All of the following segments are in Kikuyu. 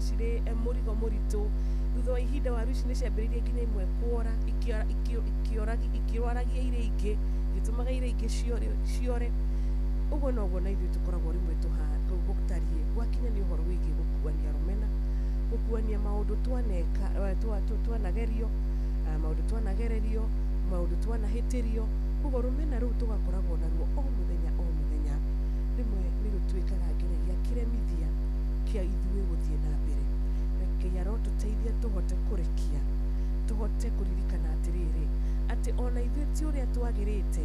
cirĩ mũrigo mũritũ. Thutha wa ihinda waru ici nĩ ciambĩrĩirie nginya imwe kuora, ikĩrwaragia iria ingĩ, igĩtũmaga iria ingĩ ciore. Ũguo noguo na ithuĩ tũkoragwo rĩmwe gũtariĩ gwakinya nĩ ũhoro wĩgiĩ gũkuania rũmena, gũkuania maũndũ twaneka, twanagerio, maũndũ twanagererio, maũndũ twanahĩtĩrio. Koguo rũmena rũu tũgakoragwo naruo o mũthenya o mũthenya, rĩmwe nĩ rũtuĩkaga nginyagia kĩremithia kĩa ithuĩ gũthiĩ na mbere. Ngai arotũteithia tũhote kũrekia, tũhote kũririkana atĩrĩrĩ, atĩ ona ithuĩ ti ũrĩa twagĩrĩte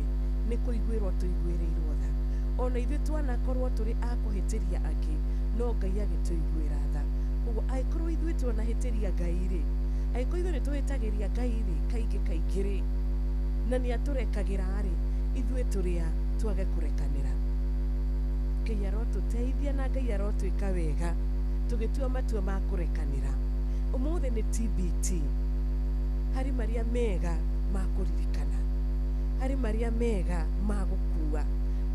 nĩ kũiguĩrwo tũiguĩrĩirwo tha. Ona ithuĩ twanakorwo tũrĩ a kũhĩtĩria angĩ, no Ngai agĩtũiguĩra tha. Koguo angĩkorwo ithuĩ twanahĩtĩria Ngai rĩ, angĩkorwo ithuĩ nĩ tũhĩtagĩria Ngai rĩ, kaingĩ kaingĩ rĩ, na nĩ atũrekagĩra rĩ, ithuĩ tũrĩ a twage kũrekanĩra. Ngai arotũteithia na Ngai arotwĩka wega tũgĩtua matua ma kũrekanĩra. Ũmũthĩ nĩ TBT, harĩ marĩa mega ma kũririkana, harĩ marĩa mega ma gũkua,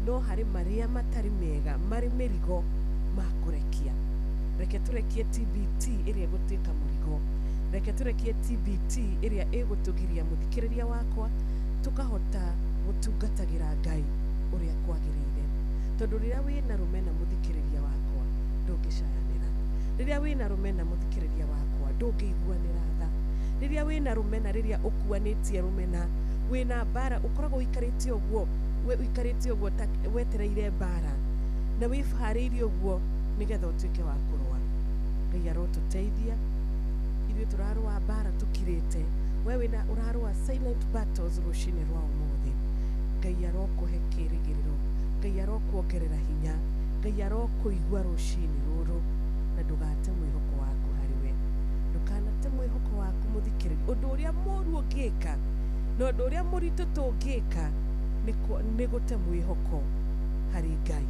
no harĩ marĩa matarĩ mega marĩ mĩrigo ma kũrekia. Reke tũrekie TBT ĩrĩa ĩgũtuĩka mũrigo, reke tũrekie TBT ĩrĩa ĩgũtũgiria mũthikĩrĩria wakwa tũkahota gũtungatagĩra Ngai ũrĩa kwagĩrĩire. Tondũ rĩrĩa wĩna rũmena mũthikĩrĩria wakwa ndũngĩcayanĩra, rĩrĩa wĩna rũmena mũthikĩrĩria wakwa ndũngĩiguanĩra tha, rĩrĩa wĩna rũmena, rĩrĩa ũkuanĩtie rũmena, wĩna mbara, ũkoragwo ũikarĩte ũguo, ũikarĩte ũguo ta wetereire mbara, na wĩharĩirie ũguo nĩgetha ũtuĩke wa kũrũa. Ngai arotũteithia ithuĩ tũrarũa mbara tũkirĩte, we wĩna ũrarũa silent battles rũcinĩ rwa ũmũthĩ. Ngai arokũhe kĩrĩgĩrĩro, Ngai arokuongerera hinya, Ngai arokũigua rũcinĩ rũrũ, na ndũgate mwĩhoko waku harĩ we. Ndũkanate mwĩhoko waku mũthikĩrĩria. Ũndũ ũrĩa mũru ũngĩka na ũndũ ũrĩa mũritũ tũngĩka nĩ gũte mwĩhoko harĩ Ngai.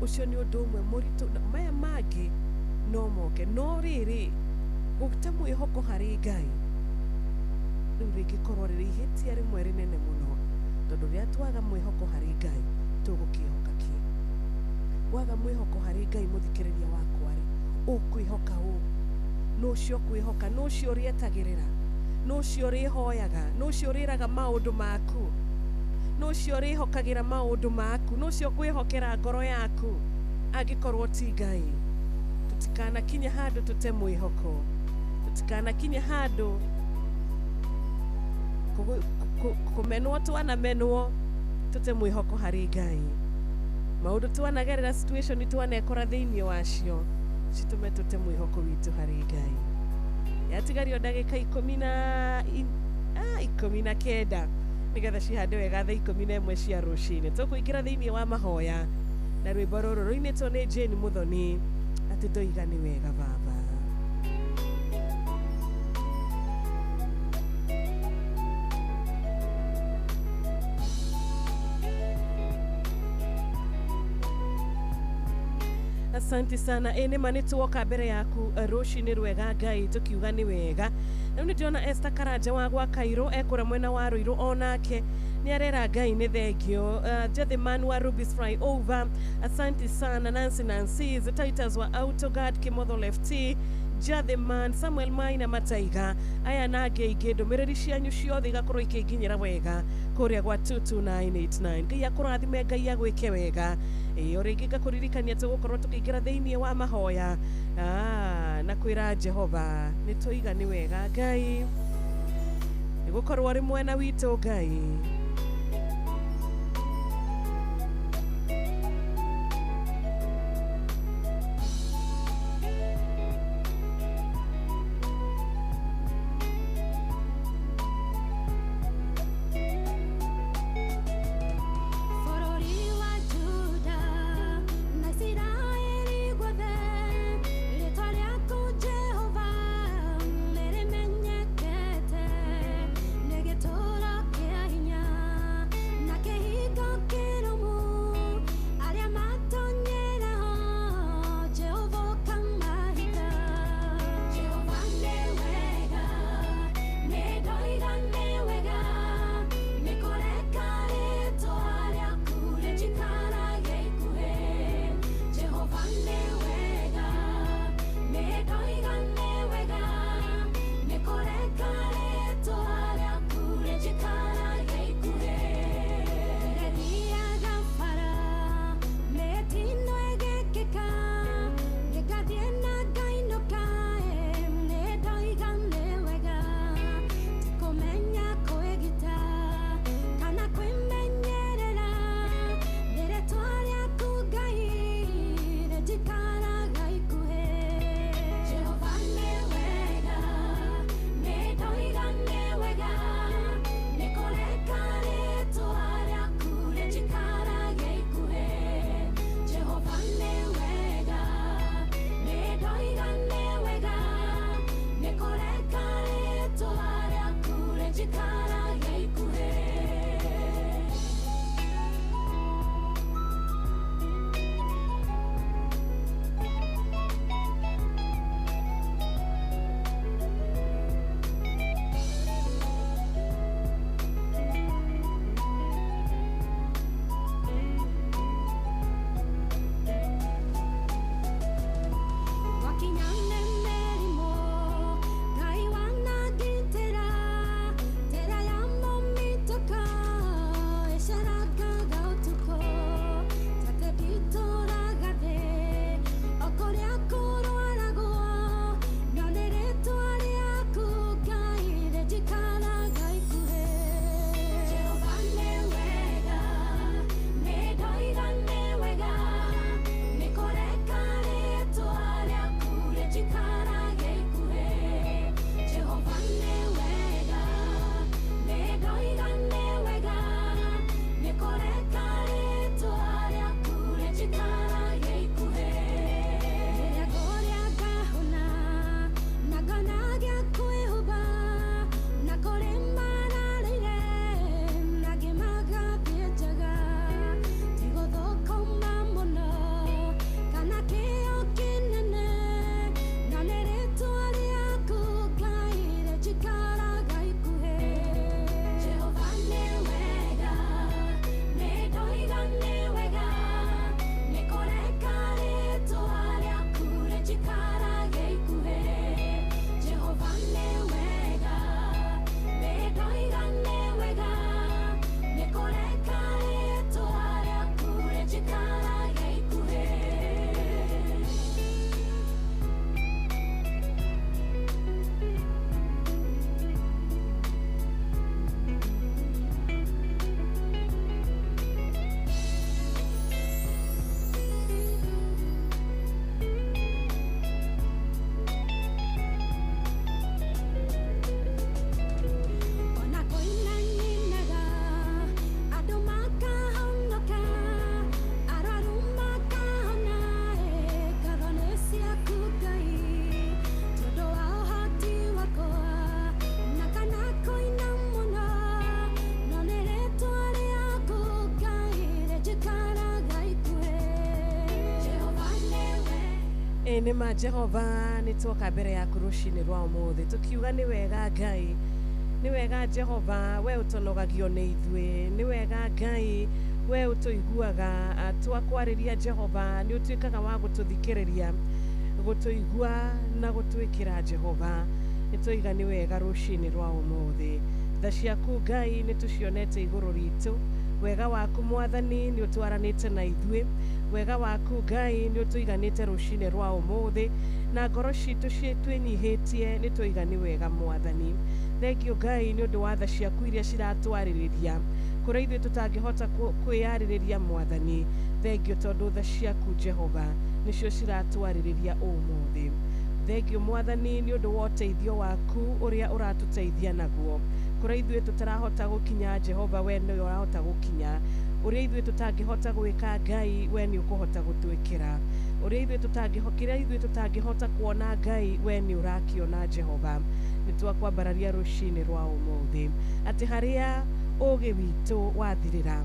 Ũcio nĩ ũndũ ũmwe mũritũ, maya mangĩ no moke, no rĩrĩ gũte mwĩhoko harĩ Ngai rĩu rĩngĩkorwo rĩrĩ ihĩtia rĩmwe rĩnene mũno, tondũ rĩrĩa twaga mwĩhoko harĩ Ngai tũgũkĩhoka kĩ? Waga mwĩhoko harĩ Ngai mũthikĩrĩria wakwa rĩ, ũkwĩhoka ũ? Nũ ũcio ũkwĩhoka? Nũ ũcio ũrĩetagĩrĩra? Nũ ũcio ũrĩhoyaga? Nũ ũcio ũrĩraga maũndũ maku? Nũ ũcio ũrĩhokagĩra maũndũ maku? Nũ ũcio ũkwĩhokera ngoro yaku angĩkorwo ti Ngai? Tũtikanakinye handũ tũte mwĩhoko, tũtikanakinye handũ kũmenwo twanamenwo tũte mwĩhoko harĩ Ngai. Maũndũ twanagerera, situation twanekora thĩinĩ wacio citũme tũte mwĩhoko witũ harĩ Ngai. Yatigario ndagĩka 19 nĩgetha cihande wega thaa 11 cia rũcinĩ. Tũkũingĩra thĩinĩ wa mahoya na rwĩmbo rũrũ rũinĩtwo nĩ Jane Muthoni atĩ ndoiga nĩ wega baba. Asante sana. Ĩ nĩma nĩ tuoka mbere yaku rũcinĩ rwega Ngai tũkiuga nĩ wega. Rĩu nĩ ndĩrona Esther Karanja wa gwa Kairũ ekũra mwena wa Rũirũ onake nĩ arera Ngai nĩ thengio. Jethiman wa Rubis Flyover, asante sana. Nancy Nancy's Titus wa Autoguard Kimotho Lefty, Jathiman Samuel Maina Mataiga, aya na angĩ aingĩ, ndũmĩrĩri cianyu ciothe igakorwo ikĩnginyĩra wega kũrĩa gwa 22989. Ngai akũrathime, Ngai agwĩke wega. Ĩ o rĩngĩ ngakũririkania tũgũkorwo tũkĩingĩra thĩinĩ wa mahoya na kwĩra Jehova nĩ tũiga nĩ wega Ngai, nĩ gũkorwo ũrĩ mwena witũ Ngai. Bũrũri wa Juda na Isiraeli guothe, rĩĩtwa rĩaku Jehova nĩrĩmenyekete, nĩ gĩtũũro kĩa hinya. Ĩĩ nĩ ma Jehova, nĩ twoka mbere yaku rũcinĩ rwa ũmũthĩ tũkiuga nĩ wega Ngai, nĩ wega Jehova, we ũtonogagio nĩ ithuĩ, nĩ wega Ngai, we ũtũiguaga twakwarĩria Jehova, nĩ ũtuĩkaga wa gũtũthikĩrĩria, gũtũigua na gũtwĩkĩra Jehova. Nĩ twoiga nĩ wega rũcinĩ rwa ũmũthĩ. Tha ciaku Ngai nĩ tũcionete igũrũ ritũ, wega waku Mwathani nĩ ũtwaranĩte na ithuĩ, wega waku Ngai nĩ ũtũiganĩte rũcinĩ rwa ũmũthĩ, na ngoro citũ twĩnyihĩtie nĩ twoiga nĩ wega Mwathani. Thengio Ngai nĩ ũndũ wa tha ciaku iria ciratwarĩrĩria kũrĩa ithuĩ tũtangĩhota kwĩyarĩrĩria Mwathani. Thengio tondũ tha ciaku Jehova nĩcio ciratwarĩrĩria ũmũthĩ. Thengio Mwathani nĩ ũndũ wa ũteithio waku ũrĩa ũratũteithia naguo kũrĩa ithuĩ tũtarahota gũkinya Jehova, we nĩwe ũrahota gũkinya. Ũrĩa ithuĩ tũtangĩhota gwĩka Ngai, we nĩ ũkũhota gũtwĩkĩra. Ũrĩa ithuĩ kĩrĩa ithuĩ tũtangĩhota kuona Ngai, we nĩ ũrakĩona Jehova. Nĩ twakwambararia rũcinĩ rwa ũmũthĩ atĩ harĩa ũũgĩ witũ wathirĩra,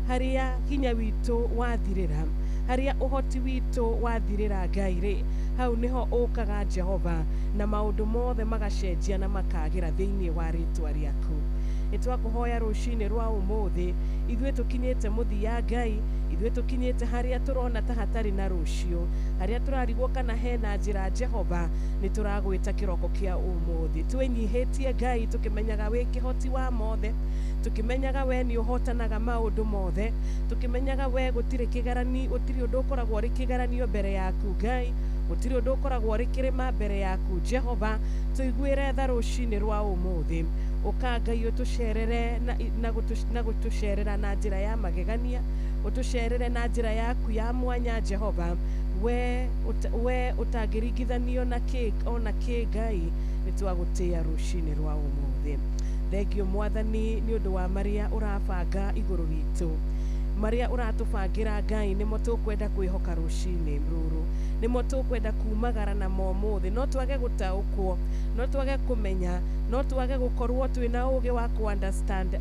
harĩa hinya witũ wathirĩra, harĩa ũhoti witũ wathirĩra Ngai rĩ, hau nĩho ũkaga Jehova, na maũndũ mothe magacenjia na makagĩra thĩinĩ wa rĩtwa rĩaku. Nĩ twakũhoya rũcinĩ rwa ũmũthĩ, ithuĩ tũkinyĩte mũthia Ngai, ithuĩ tũkinyĩte harĩa tũrona ta hatarĩ na rũciũ, harĩa tũrarigwo kana hena njĩra Jehova, nĩ tũragwĩta kĩroko kĩa ũmũthĩ. Twĩnyihĩtie Ngai tũkĩmenyaga wĩ kĩhoti wa mothe, tũkĩmenyaga we nĩ ũhotanaga maũndũ mothe, tũkĩmenyaga we gũtirĩ kĩgerani, gũtirĩ ũndũ ũkoragwo ũrĩ kĩgeranio mbere yaku Ngai, gũtirĩ ũndũ ũkoragwo ũrĩ kĩrĩma mbere yaku Jehova. Tũiguĩre tha rũcinĩ rwa ũmũthĩ, ũka Ngai ũtũcerere na gũtũcerera na njĩra ya magegania, ũtũcerere na njĩra yaku ya mwanya Jehova, we ũtangĩringithanio na kĩ ona kĩ Ngai. Nĩ twagũtĩĩa rũcinĩ rwa ũmũthĩ. Thengio Mwathani nĩ ũndũ wa marĩa ũrabanga igũrũ ritũ, marĩa ũratũbangĩra Ngai nĩmo tũkwenda kwĩhoka rũcinĩ rũrũ, nĩmo tũkwenda kumagara namo ũmũthĩ. No twage gũtaũkwo, no twage kũmenya, no twage gũkorwo twĩna ũũgĩ wa kũ understand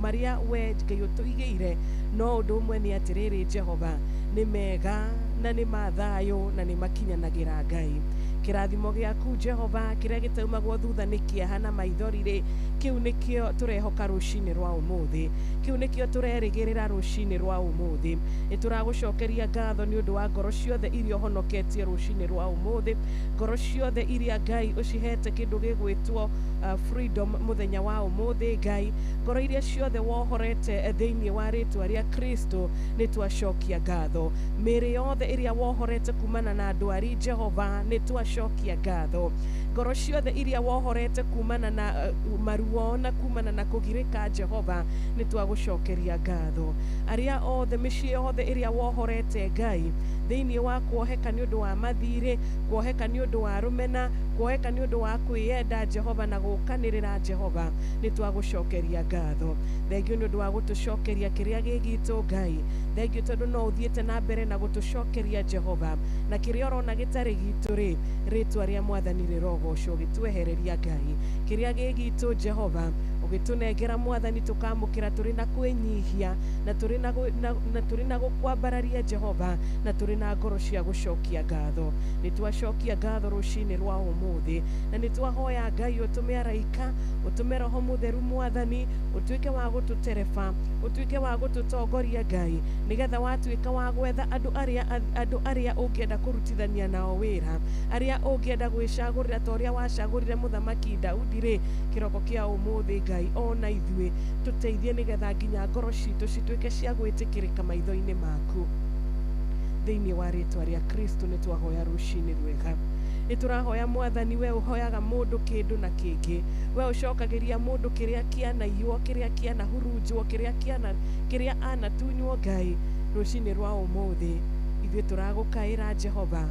marĩa we Ngai ũtũigĩire, no ũndũ ũmwe nĩ atĩrĩrĩ Jehova, nĩ mega na nĩ ma thayũ na nĩ makinyanagĩra Ngai. Kĩrathimo gĩaku Jehova kĩrĩa gĩtaumagwo thutha nĩ kĩeha na maithori rĩ, kĩu nĩkĩo tũrehoka rũcinĩ rwa ũmũthĩ, kĩu nĩkĩo tũrerĩgĩrĩra rũcinĩ rwa ũmũthĩ. Nĩ tũragũcokeria ngatho nĩ ũndũ wa ngoro ciothe iria ũhonoketie rũcinĩ rwa ũmũthĩ, ngoro ciothe iria Ngai ũcihete kĩndũ gĩgwĩtwo freedom mũthenya wa ũmũthĩ Ngai, ngoro iria ciothe wohorete thĩinĩ wa rĩtwa rĩa Kristo, nĩ twacokia ngatho. Mĩĩrĩ yothe ĩrĩa wohorete kumana na ndwari Jehova, nĩ twacokia ngatho. Ngoro ciothe iria wohorete kumana na maruo na kumana na kũgirĩka Jehova, nĩ twagũcokeria ngatho. Arĩa othe, mĩciĩ yothe ĩrĩa wohorete Ngai thĩinĩ wa kuoheka nĩ ũndũ wa mathirĩ, kuoheka nĩ ũndũ wa rũmena, kuoheka nĩ ũndũ wa kwĩyenda Jehova na gũkanĩrĩra Jehova, nĩ twagũcokeria ngatho. Thengio nĩ ũndũ wa gũtũcokeria kĩrĩa gĩ gitũ Ngai. Thengio tondũ no ũthiĩte na mbere na gũtũcokeria Jehova, na kĩrĩa ũrona gĩtarĩ gitũ rĩ, rĩtwa rĩa Mwathani rĩrogocwo gĩtwehereria Ngai. Kĩrĩa gĩ gitũ Jehova ũgĩtũnengera Mwathani, tũkamũkĩra tũrĩ na kwĩnyihia na tũrĩ na tũrĩ na gũkwambararia Jehova, na tũrĩ na ngoro cia gũcokia ngatho. Nĩ twacokia ngatho rũcinĩ rwa ũmũthĩ, na nĩ twahoya Ngai ũtũme araika, ũtũme Roho Mũtheru Mwathani, ũtuĩke wa gũtũtereba, ũtuĩke wa gũtũtongoria Ngai, nĩgetha watuĩka wa gwetha andũ arĩa ũngĩenda kũrutithania nao wĩra, arĩa ũngĩenda gwĩcagũrĩra ta ũrĩa wacagũrire mũthamaki Daudi rĩ, kĩroko kĩa ũmũthĩ Ngai ona ithuĩ tũteithie, nĩgetha nginya ngoro citũ cituĩke cia gwĩtĩkĩrĩka maitho-inĩ maku. Thĩinĩ wa rĩtwa rĩa Kristo nĩ twahoya rũcinĩ rwega. Nĩ tũrahoya Mwathani, we ũhoyaga mũndũ kĩndũ na kĩngĩ, we ũcokagĩria mũndũ kĩrĩa kĩanaiywo, kĩrĩa kĩanahurunjwo, kĩrĩa anatunywo Ngai. Rũcinĩ rwa ũmũthĩ ithuĩ tũragũkaĩra Jehova,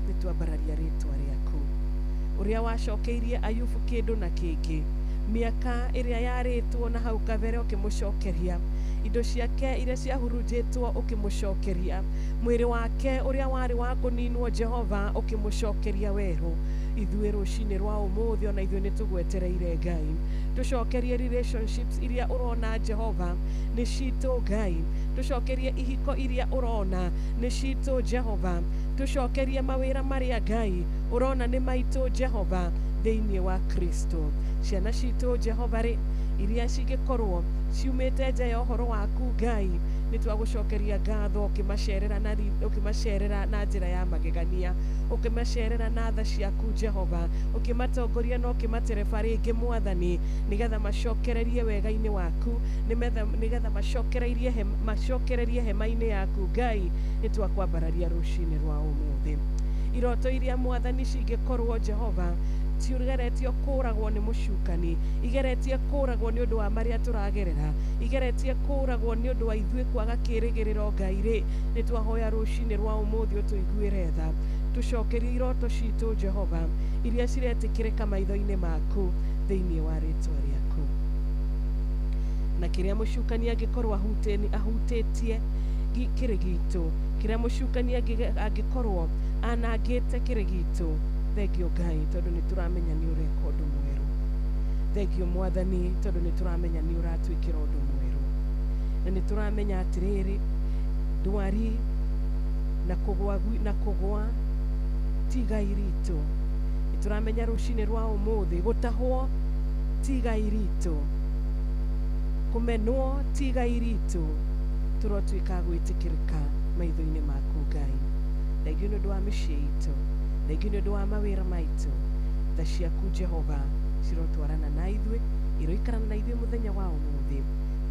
nĩ twambararia rĩtwa rĩaku. Ũrĩa wacokeirie Ayubu kĩndũ na kĩngĩ, Mĩaka ĩrĩa yarĩtwo na hau kabere ũkĩmũcokeria, indo ciake iria ciahurunjĩtwo ũkĩmũcokeria, mwĩrĩ wake ũrĩa warĩ wa kũninwo Jehova ũkĩmũcokeria werũ. Ithuĩ rũcinĩ rwa ũmũthĩ ona ithuĩ nĩ tũgwetereire Ngai, tũcokerie relationships iria ũrona Jehova nĩ citũ Ngai, tũcokerie ihiko iria ũrona nĩ citũ Jehova, tũcokerie mawĩra marĩa Ngai ũrona nĩ maitũ Jehova thĩinĩ wa Kristo. Ciana citũ Jehova rĩ, iria cingĩkorwo ciumĩte nja ya ũhoro waku Ngai, nĩ twagũcokeria ngatho ũkĩmacerera na njĩra ya magegania, ũkĩmacerera na tha ciaku Jehova, ũkĩmatongoria na ũkĩmatereba rĩngĩ Mwathani, nĩgetha macokererie wega-inĩ waku, nĩgetha macokererie hema-inĩ yaku Ngai. Nĩ twakwambararia rũcinĩ rwa ũmũthĩ. Iroto iria Mwathani cingĩkorwo Jehova cigeretie kũragwo nĩ mũcukani, igeretie kũragwo nĩ ũndũ wa marĩa tũragerera, igeretie kũragwo nĩ ũndũ wa ithuĩ kwaga kĩĩrĩgĩrĩro Ngai rĩ, nĩ twahoya rũcinĩ rwa ũmũthĩ ũtũiguĩre tha, tũcokerie iroto citũ Jehova iria ciretĩkĩrĩka maitho-inĩ maku thĩinĩ wa rĩtwa rĩaku. Na kĩrĩa mũcukani angĩkorwo ahutĩtie kĩrĩ gitũ, kĩrĩa mũcukani angĩkorwo anangĩte kĩrĩ gitũ, thengio Ngai tondũ nĩ tũramenya nĩ ũreka ũndũ mwerũ. Thengio Mwathani tondũ nĩ tũramenya nĩ ũratwĩkĩra ũndũ mwerũ, na nĩ tũramenya atĩrĩrĩ, ndwari na kũgwa ti igai ritũ. Nĩ tũramenya rũcinĩ rwa ũmũthĩ gũtahwo ti igai ritũ, kũmenwo ti igai ritũ, tũrotuĩka gwĩtĩkĩrĩka maitho-inĩ maku Ngai. Thengio nĩ ũndũ wa mĩciĩ itũ, thengio nĩ ũndũ wa mawĩra maitũ. Tha ciaku Jehova cirotwarana na ithuĩ, iroikarana na ithuĩ mũthenya wa ũmũthĩ.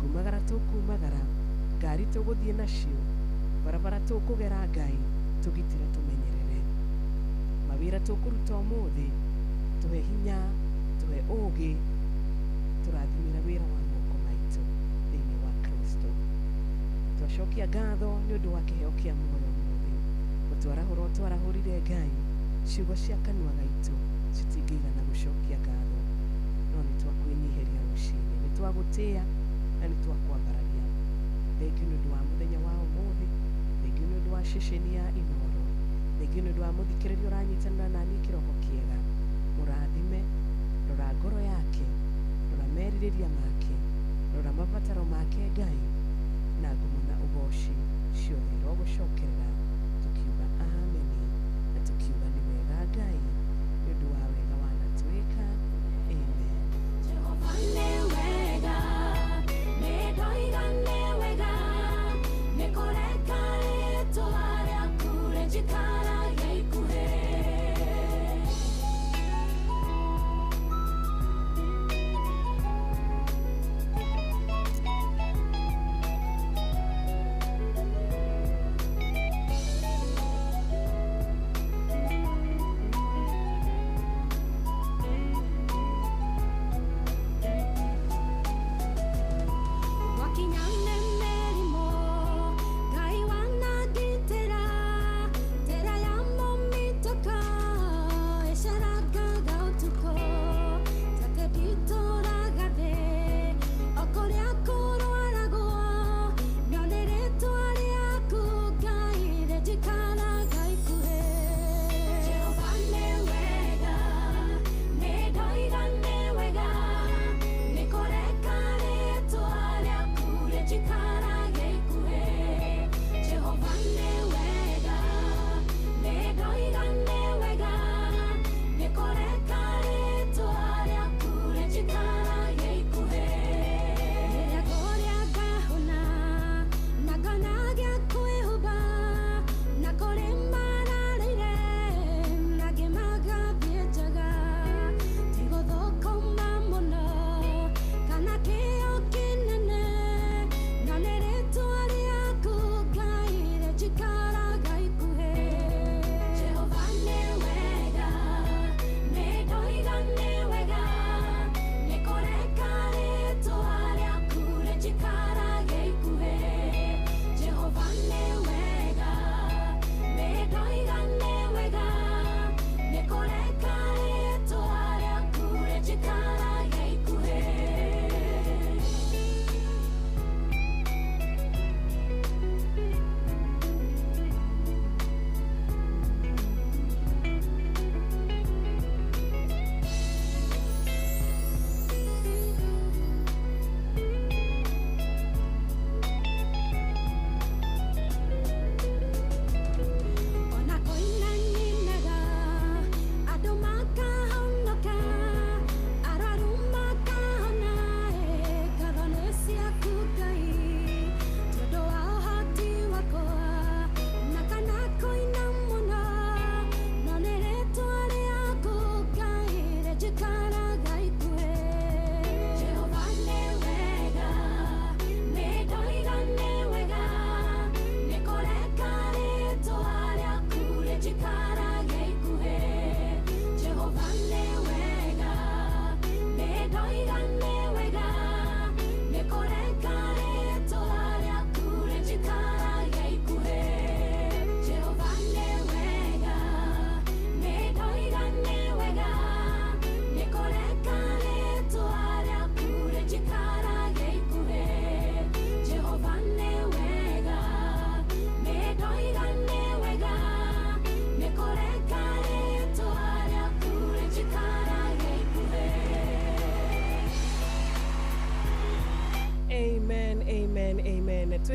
Kumagara tũkumagara, ngari tũgũthiĩ nacio, barabara tũkũgera Ngai, tũgitĩre tũmenyerere. Mawĩra tũkũruta ũmũthĩ, tũhe hinya, tũhe ũũgĩ, tũrathimĩre wĩra wa moko maitũ thĩinĩ wa Kristo. Twacokia ngatho nĩ ũndũ wa kĩheo kĩa muoyo ũmũthĩ. Gũtwarahũra ũtwarahũrire Ngai, ciugo cia kanua gaitũ citingĩigana gũcokia ngatho, no nĩ twakwĩnyihĩria rũcinĩ, nĩ twagũtĩĩa na nĩ twakwambararia. Thengio nĩ ũndũ wa mũthenya wa ũmũthĩ, thengio nĩ ũndũ wa ceceni ya Inooro, thengio nĩ ũndũ wa mũthikĩrĩria ũranyitanĩra naniĩ kĩroko kĩega. Mũrathime, rora ngoro yake, rora merirĩria make, rora mabataro make Ngai, na ngumo na ũgoci ciothe irogũcokerera, tukiuga ameni na tukiuga nĩ wega Ngai nĩ ũndũ wa wega wanatwĩka. Amen. Jehova nĩ wega, nĩ ndoiga nĩ wega, nĩ kũreka rĩtwa rĩaku rĩnjikarage ikuhĩ.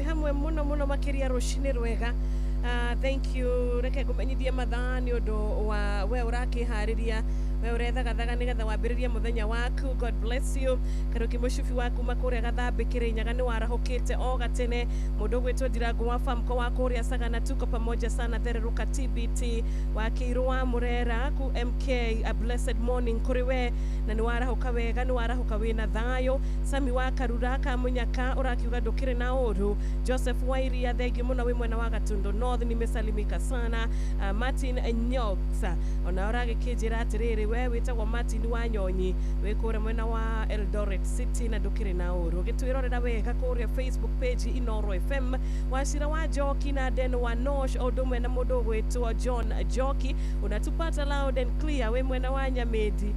Hamwe muno muno makiria, rucini rwega. Thank you. Reke ngumenyithie mathaa nĩ ũndũ wa we ũrakĩharĩria, we ũrethagathaga nĩgetha wambĩrĩrie mũthenya waku. God bless you. Karuki mũcubi wa kuma kũrĩa Gathambĩ Kĩrĩnyaga, nĩ warahũkĩte o gatene. Mũndũ ũgwĩtwo Ndirango wa Famco wa kũrĩa Sagana, tuko pamoja sana. Thererũka TBT wa Kĩirũ wa Mũrera ku MK, a blessed morning kũrĩ we, na nĩ warahũka wega, nĩ warahũka wĩna thayũ. Sami wa Karura Kamunyaka ũrakiuga ndũkĩrĩ na ũru. Joseph Wairia, thengiũ mũno, wĩ mwena wa Gatundu North, nimesalimika sana. Martin Nyoksa ona ũragĩkĩnjĩra atĩrĩrĩ, we wĩtagwo Martin wa Nyonyi, wĩ kũrĩa mwena wa Eldoret City, na ndũkĩrĩ na ũru. Ũgĩtwĩrorera wega kũrĩa Facebook page Inoro FM. Wacira wa Njoki na Den wa Nosh, o ũndũ ũmwe na mũndũ ũgwĩtwo John Njoki, unatupata loud and clear, wĩ mwena wa Nyamĩndi,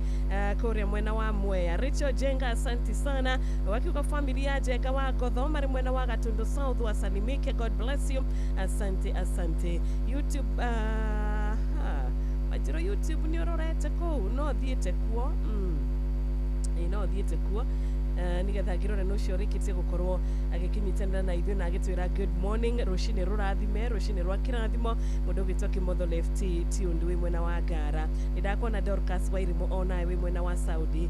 kũrĩa mwena wa Mwea. Rachel Jenga, asanti sana. Wakiuga familia Jenga wa Gotho marĩ mwena wa Gatundu South wasalimike. God bless you, asante, asante. YouTube, Wanjĩrũ, YouTube nĩ ũrorete kũu? No thiĩte kuo, Ĩĩ, no thiĩte kuo nigetha ngĩrore nũ ũcio ũrĩkĩtie gũkorwo agĩkĩnyitanĩra na ithuĩ na agĩtwĩra good morning, rũcinĩ rũrathime, rũcinĩ rwa kĩrathimo. Mũndũ ũgwĩtwo Kĩmotho Lefty Tiundu wĩ mwena wa Ngara, nĩ ndakuona. Dorcas Wairimũ onawe wĩ mwena wa Saudi,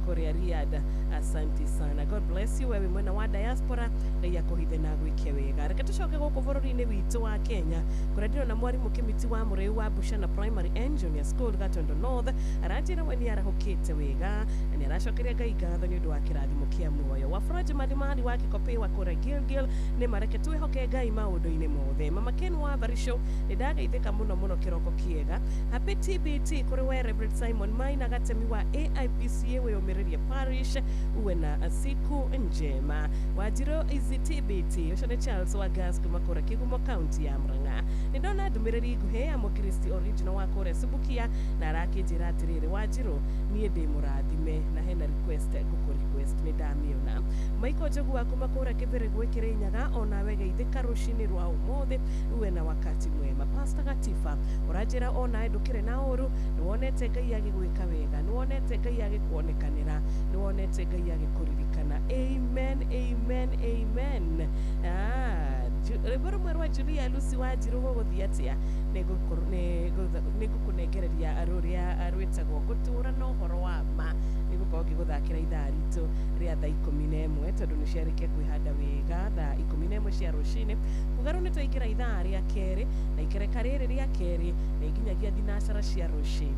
kũrĩa Riyadh, asanti sana, God bless you. We wĩ mwena wa diaspora, Ngai akũhithe na agwĩke wega. Reke tũcoke gũkũ bũrũri-inĩ witũ wa Kenya, kũrĩa ndĩrona mwarimũ Kĩmiti wa Mũrĩu wa Bushana Primary and Junior School, Gatondo North, aranjĩra we nĩ arahũkĩte wega na nĩ aracokeria Ngai ngatho nĩ ũndũ wa kĩrathimo kĩa muoyo. Wafuraji Malimali wa Kĩkopĩ wa kũrĩa Gilgil, nĩ mareke twĩhoke Ngai maũndũ-inĩ mothe. Mama Ken wa Barisho, nĩ ndageithĩka mũno mũno, kĩroko kĩega. Happy TBT kũrĩ we Reverend Simon Maina Gatemi wa AIPCA wĩyũmĩrĩrie Parish, uwe na siku njema. Wanjirũ izi TBT, ũcio nĩ Charles wa Gas kuma kũrĩa Kĩgumo, kaunti ya Murang'a. Nĩ ndona ndũmĩrĩri nguhĩ ya Mũkristi original wa kũrĩa Subukia, na arakĩnjĩra atĩrĩrĩ, Wanjirũ, niĩ ndĩ mũrathime na hena request ngũkũ request, nĩ ndamĩona. Michael Njogu wa kuma kũrĩa Kĩbĩrĩ gwĩ Kĩrĩnyaga, onawe geithĩka rũcinĩ rwa ũmũthĩ, uwe na wakati mwema. Pastor Gatifa ũranjĩra onawe ndũkĩrĩ na ũru, nĩ wonete Ngai agĩgwĩka wega, nĩ wonete Ngai agĩkuonekanĩra, nĩ wonete Ngai agĩkũririkana. Amen, amen, amen. Ah, rwĩmbo rũmwe rwa Julia Lucy Wanjirũ gũgũthiĩ atĩa? Nĩ ngũkũnengereria rũrĩa rwĩtagwo "Gũtũũra na Ũhoro wa Ma". Nĩ gũkorwo ngĩgũthakĩra ithaa ritũ rĩa thaa 11, tondũ nĩ ciarĩkia kwĩhanda wega thaa 11 cia rũcinĩ. Kuga rĩu nĩ twaingĩra ithaa rĩa kerĩ, na ikereka rĩrĩ rĩa kerĩ nĩ nginyagia thinacara cia rũcinĩ.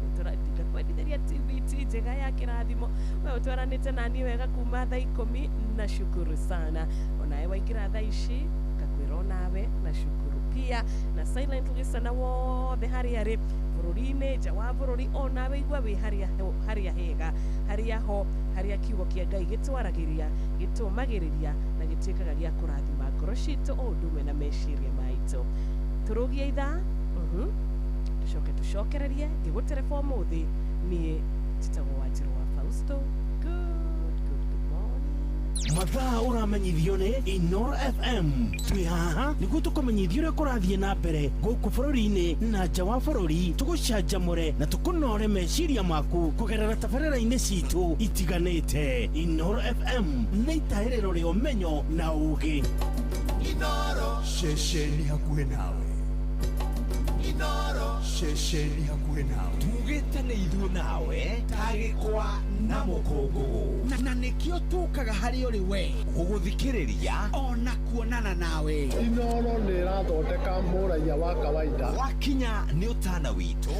Ngakwendithĩria TBT njega ya kĩrathimo. We ũtwaranĩte naniĩ wega kuma thaa 10, na shukuru sana. Onawe waingĩra thaa ici, ngakwĩra onawe na shukuru pia. Na silent listener wothe harĩa arĩ bũrũri-inĩ, nja wa bũrũri, onawe igua wĩ harĩa harĩa hega, harĩa ho harĩa kiugo kĩa Ngai gĩtwaragĩria, gĩtũmagĩrĩria na gĩtuĩkaga gĩa kũrathima ngoro citũ o ũndũ ũmwe na meciria maitũ. Tũrũgie ithaa, tũcoke tũcokererie ngĩgũtereba ũmũthĩ. Niĩ njĩtagwo Wanjĩrũ wa Fausto. Good, good, good morning. Mathaa ũramenyithio nĩ Inoro FM. Twĩ haha nĩguo tũkũmenyithia ũrĩa kũrathiĩ na mbere gũkũ bũrũri-inĩ na nja wa bũrũri, tũgũcanjamũre na tũkũnore meciria maku kũgerera tabarĩra-inĩ citũ itiganĩte. Inoro FM nĩ itahĩrĩro rĩa ũmenyo na ũũgĩ. Ceceni hakuhĩ nawe, ceceni hakuhĩ nawe. Tugĩte nĩ ithuĩ nawe ta gĩkwa na mũkũngũgũ. Na nĩkĩo tũkaga harĩ ũrĩ we gũgũthikĩrĩria ona kuonana nawe. Inoro nĩ ĩrathondeka mũraiya wa kawaida. Wakinya nĩ ũtana witũ,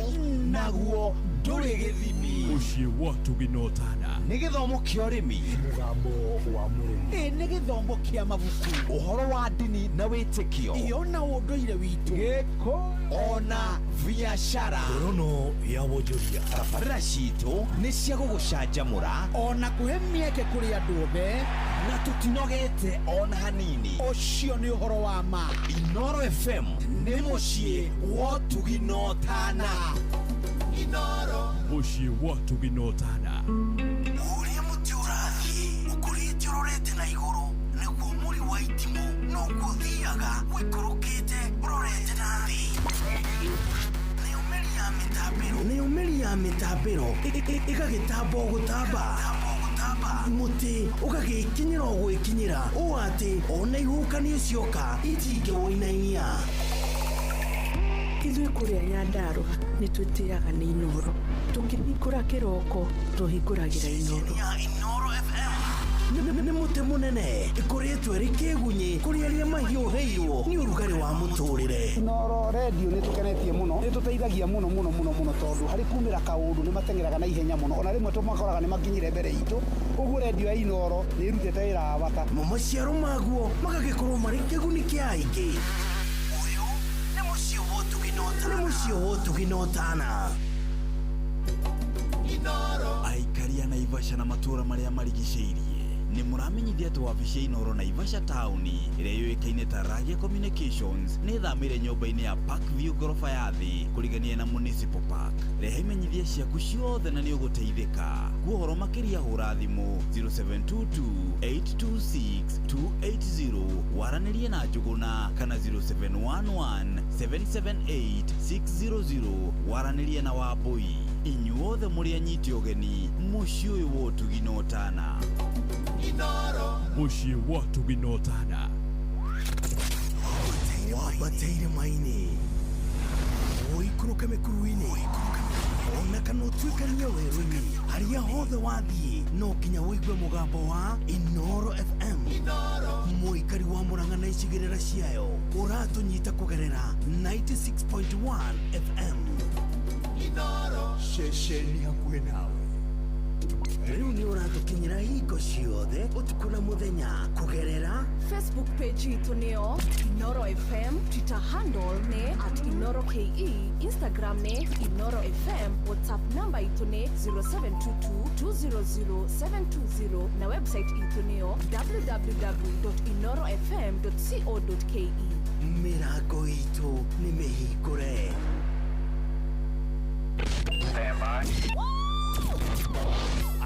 naguo ndũrĩ gĩthimi. Mũciĩ wa Tũginotana. Nĩ gĩthomo kĩa ũrĩmi. Mũgambo wa mũrĩmi. Ĩ nĩ gĩthomo kĩa mabuku. Ũhoro wa ndini na wĩtĩkio. Iyo na ũndũire witũ. Ona biacara. Ngorono ya wonjoria. Tabarĩra citũ nĩ cia gũgũcanjamũra ona kũhe mĩeke kũrĩ andũ othe. Na tũtinogete ona hanini. Ũcio nĩ ũhoro wa ma. Inoro FM nĩ mũciĩ wa Tũginotana. Mũciĩ wa Tũginotana. Ũrĩa mũtĩ ũrathiĩ ũkũrĩte ũrorete na igũrũ, nĩguo mũri wa itimũ noguo ũthiaga ũikũrũkĩte ũrorete na thĩ. Nayo mĩri ya mĩtambĩro, nayo mĩri ya mĩtambĩro ĩgagĩtamba o gũtamba. Mũtĩ ũgagĩkinyĩra o gwĩkinyĩra ũũ atĩ ona ihuhũkanio cioka itingĩwũinainia. Ithuĩ kũrĩa Nyandarũa nĩ twĩtĩaga nĩ Inoro. Tũkĩhingũra kĩroko tũhingũragĩra Inoro. Inoro FM nĩ mũtĩ mũnene ĩkoretwo ĩrĩ kĩgunyĩ kũrĩ arĩa mahiũhĩirwo nĩ ũrugarĩ wa mũtũrĩre. Inoro redio nĩ tũkenetie mũno, nĩ tũteithagia mũno mũno mũno mũno tondũ harĩ kumĩra kaũndũ nĩ mateng'eraga na ihenya mũno, ona rĩmwe tũmakoraga nĩ makinyire mbere itũ. Ũguo redio ya Inoro nĩ ĩrutĩte wĩra wa bata. Mo maciaro maguo magagĩkorwo marĩ kĩguni kĩa aingĩ. Ũyũ nĩ mũciĩ wa ũtugi na ũtana. Nĩ mũciĩ wa ũtugi na ũtana. Aikaria Naivasha na matũũra marĩa marigicĩirie nĩ mũramenyithia atĩ wabici ya Inoro Naivasha taũni ĩrĩa yũĩkaine ta Ragia Communications nĩ ĩthamĩire nyũmba-inĩ ya Park View ngoroba ya thĩ kũrigania na Municipal Park. Rehe imenyithia ciaku ciothe na nĩ ũgũteithĩka. Kwa ũhoro makĩria hũra thimũ 0722 826 280 waranĩrie na Njũgũna kana 0711 778 600 waranĩrie na Wambũi. Inyuothe mũrĩ anyiti ũgeni mũciĩ ũyũ wa ũtugi na ũtana. Mũciĩ wa ũtugi na ũtana. Wambateire maini ũikũrũke mĩkuru-inĩ ona kana ũtuĩkanie werũ-inĩ harĩa hothe wathiĩ no nginya ũigue mũgambo wa Inoro FM. Mũikari wa Murang'a na icigĩrĩra ciayo ũratũnyita kũgerera 96.1 FM. Ceceni hakuhĩ nawe. Rĩu nĩ ũratũkinyĩra hingo ciothe ũtukũ na mũthenya kũgerera Facebook page itũ nĩyo Inoro FM, Twitter handle nĩ @InoroKE, Instagram nĩ Inoro FM, WhatsApp namba itũ nĩ 0722 200 720 na website itũ nĩyo www.inorofm.co.ke. Mĩrango itũ nĩ mĩhingũre.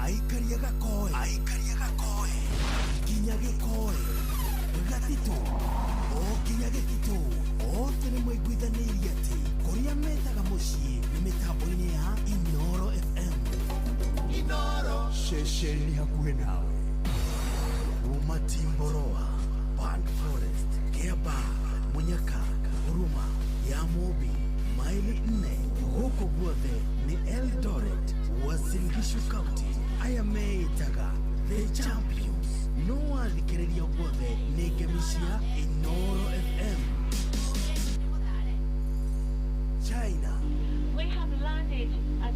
Aikaria gakoe, aikaria gakoe nginya gĩkoe gatitũ o nginya gĩtitũ othe nĩ maiguithanĩirie atĩ kũrĩa methaga mũciĩ nĩ mĩtambo-inĩ ya Inoro FM. Ceceni hakuhĩ nawe. Kuma Timboroa, Band Forest, Kiambaa, Munyaka, Huruma, Yamobi, maili 4 gũkũ guothe nĩ Eldoret, Uasin Gishu County. Aya meĩtaga The Champions. No wathikĩrĩria guothe nĩ ngemi cia Inoro FM. China, We have landed at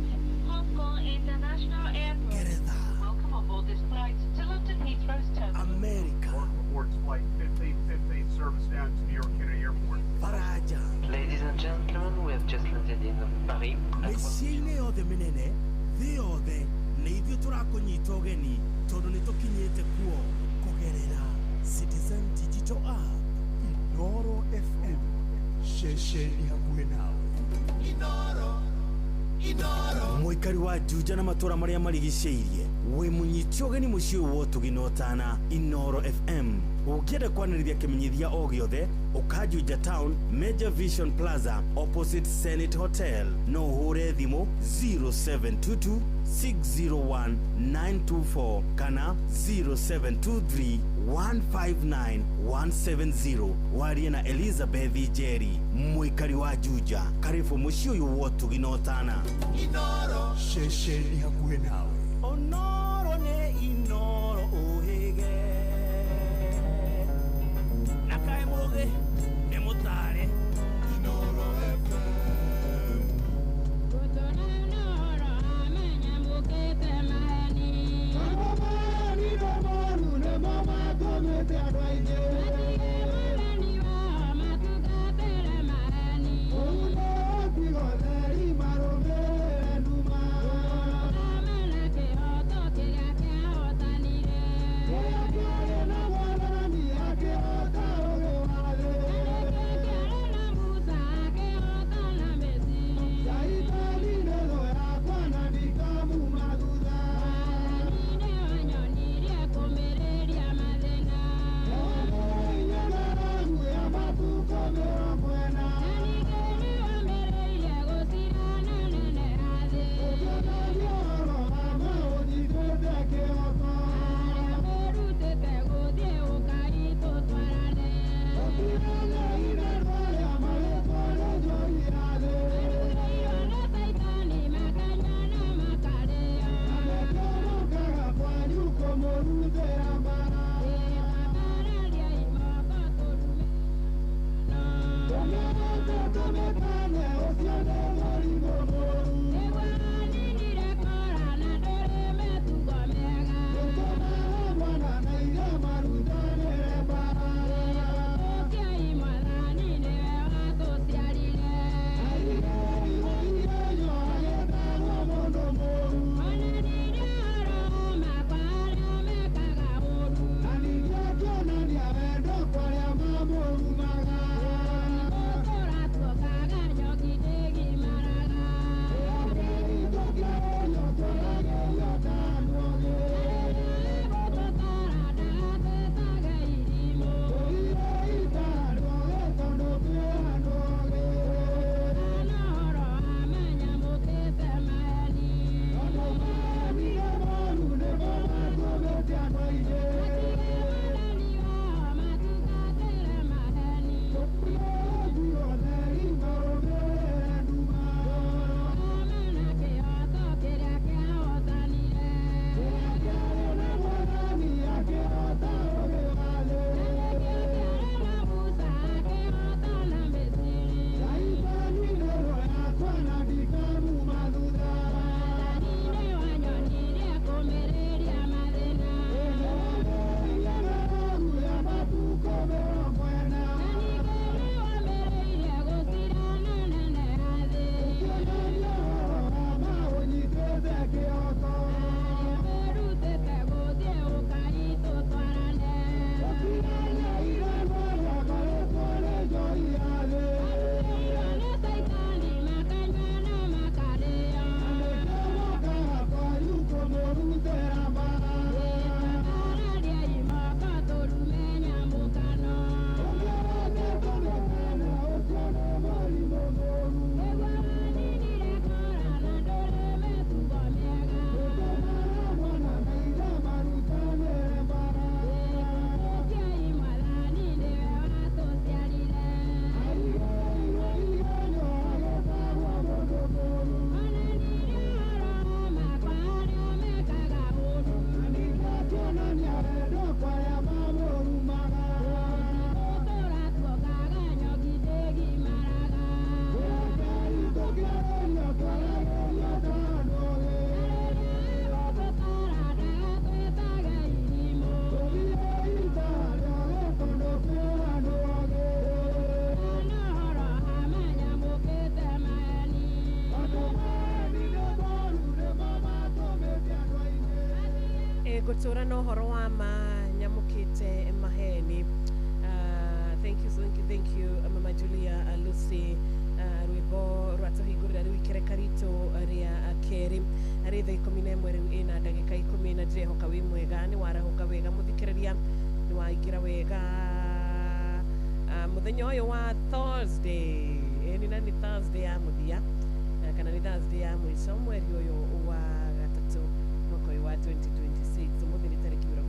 Hong Kong International Airport. Geretha, Welcome on board this flight to London Heathrow's terminal. America, Reports flight 1515 service down to New York Kennedy Airport. Faraja, Ladies and gentlemen, we have just landed in Paris. mĩciĩ-inĩ yothe mĩnene thĩ yothe nĩ ithuĩ tũrakũnyita ũgeni tondũ nĩ tũkinyĩte kuo kũgerera Citizen Digital App. Inoro FM. Ceceni hakuhĩ nawe. Mũikari wa Juja na matũũra marĩa marigicĩirie wĩ mũnyiti ũgeni mũciĩ ũyũ wa ũtugi na ũtana Inoro FM. Ũngĩenda kwanĩrĩria kĩmenyithia o gĩothe ũka Juja Town, Major Vision Plaza opposite Senate Hotel. No ũhũre thimũ 0722 601 924 kana 0723 159 170 warie na Elizabeth Njeri mũikari wa Juja. Karibu mũciĩ ũyũ wa ũtugi na ũtana. Ceceni hakuhĩ nawe. Onoro nĩ Inoro ũhĩge na kaĩ mũgĩ nĩ mũtare. Inoro FM. Mathĩna. Gutura no horo wa ma nyamukite maheni. Thank you, thank you, thank you, Mama Julia, Lucy, rwimbo rwatuhingurira riu ikereka ritu ria keri ri thaa 11 riu ina ndagika 10 na ndirehoka wi mwega ni warahuka wega muthikiriria ni waingira wega muthenya uyu wa Thursday ni na ni Thursday ya muthia kana ni Thursday ya mwico mweri uyu wa gatatu mwaka uyu wa 2026 umuthi ni tariki 26.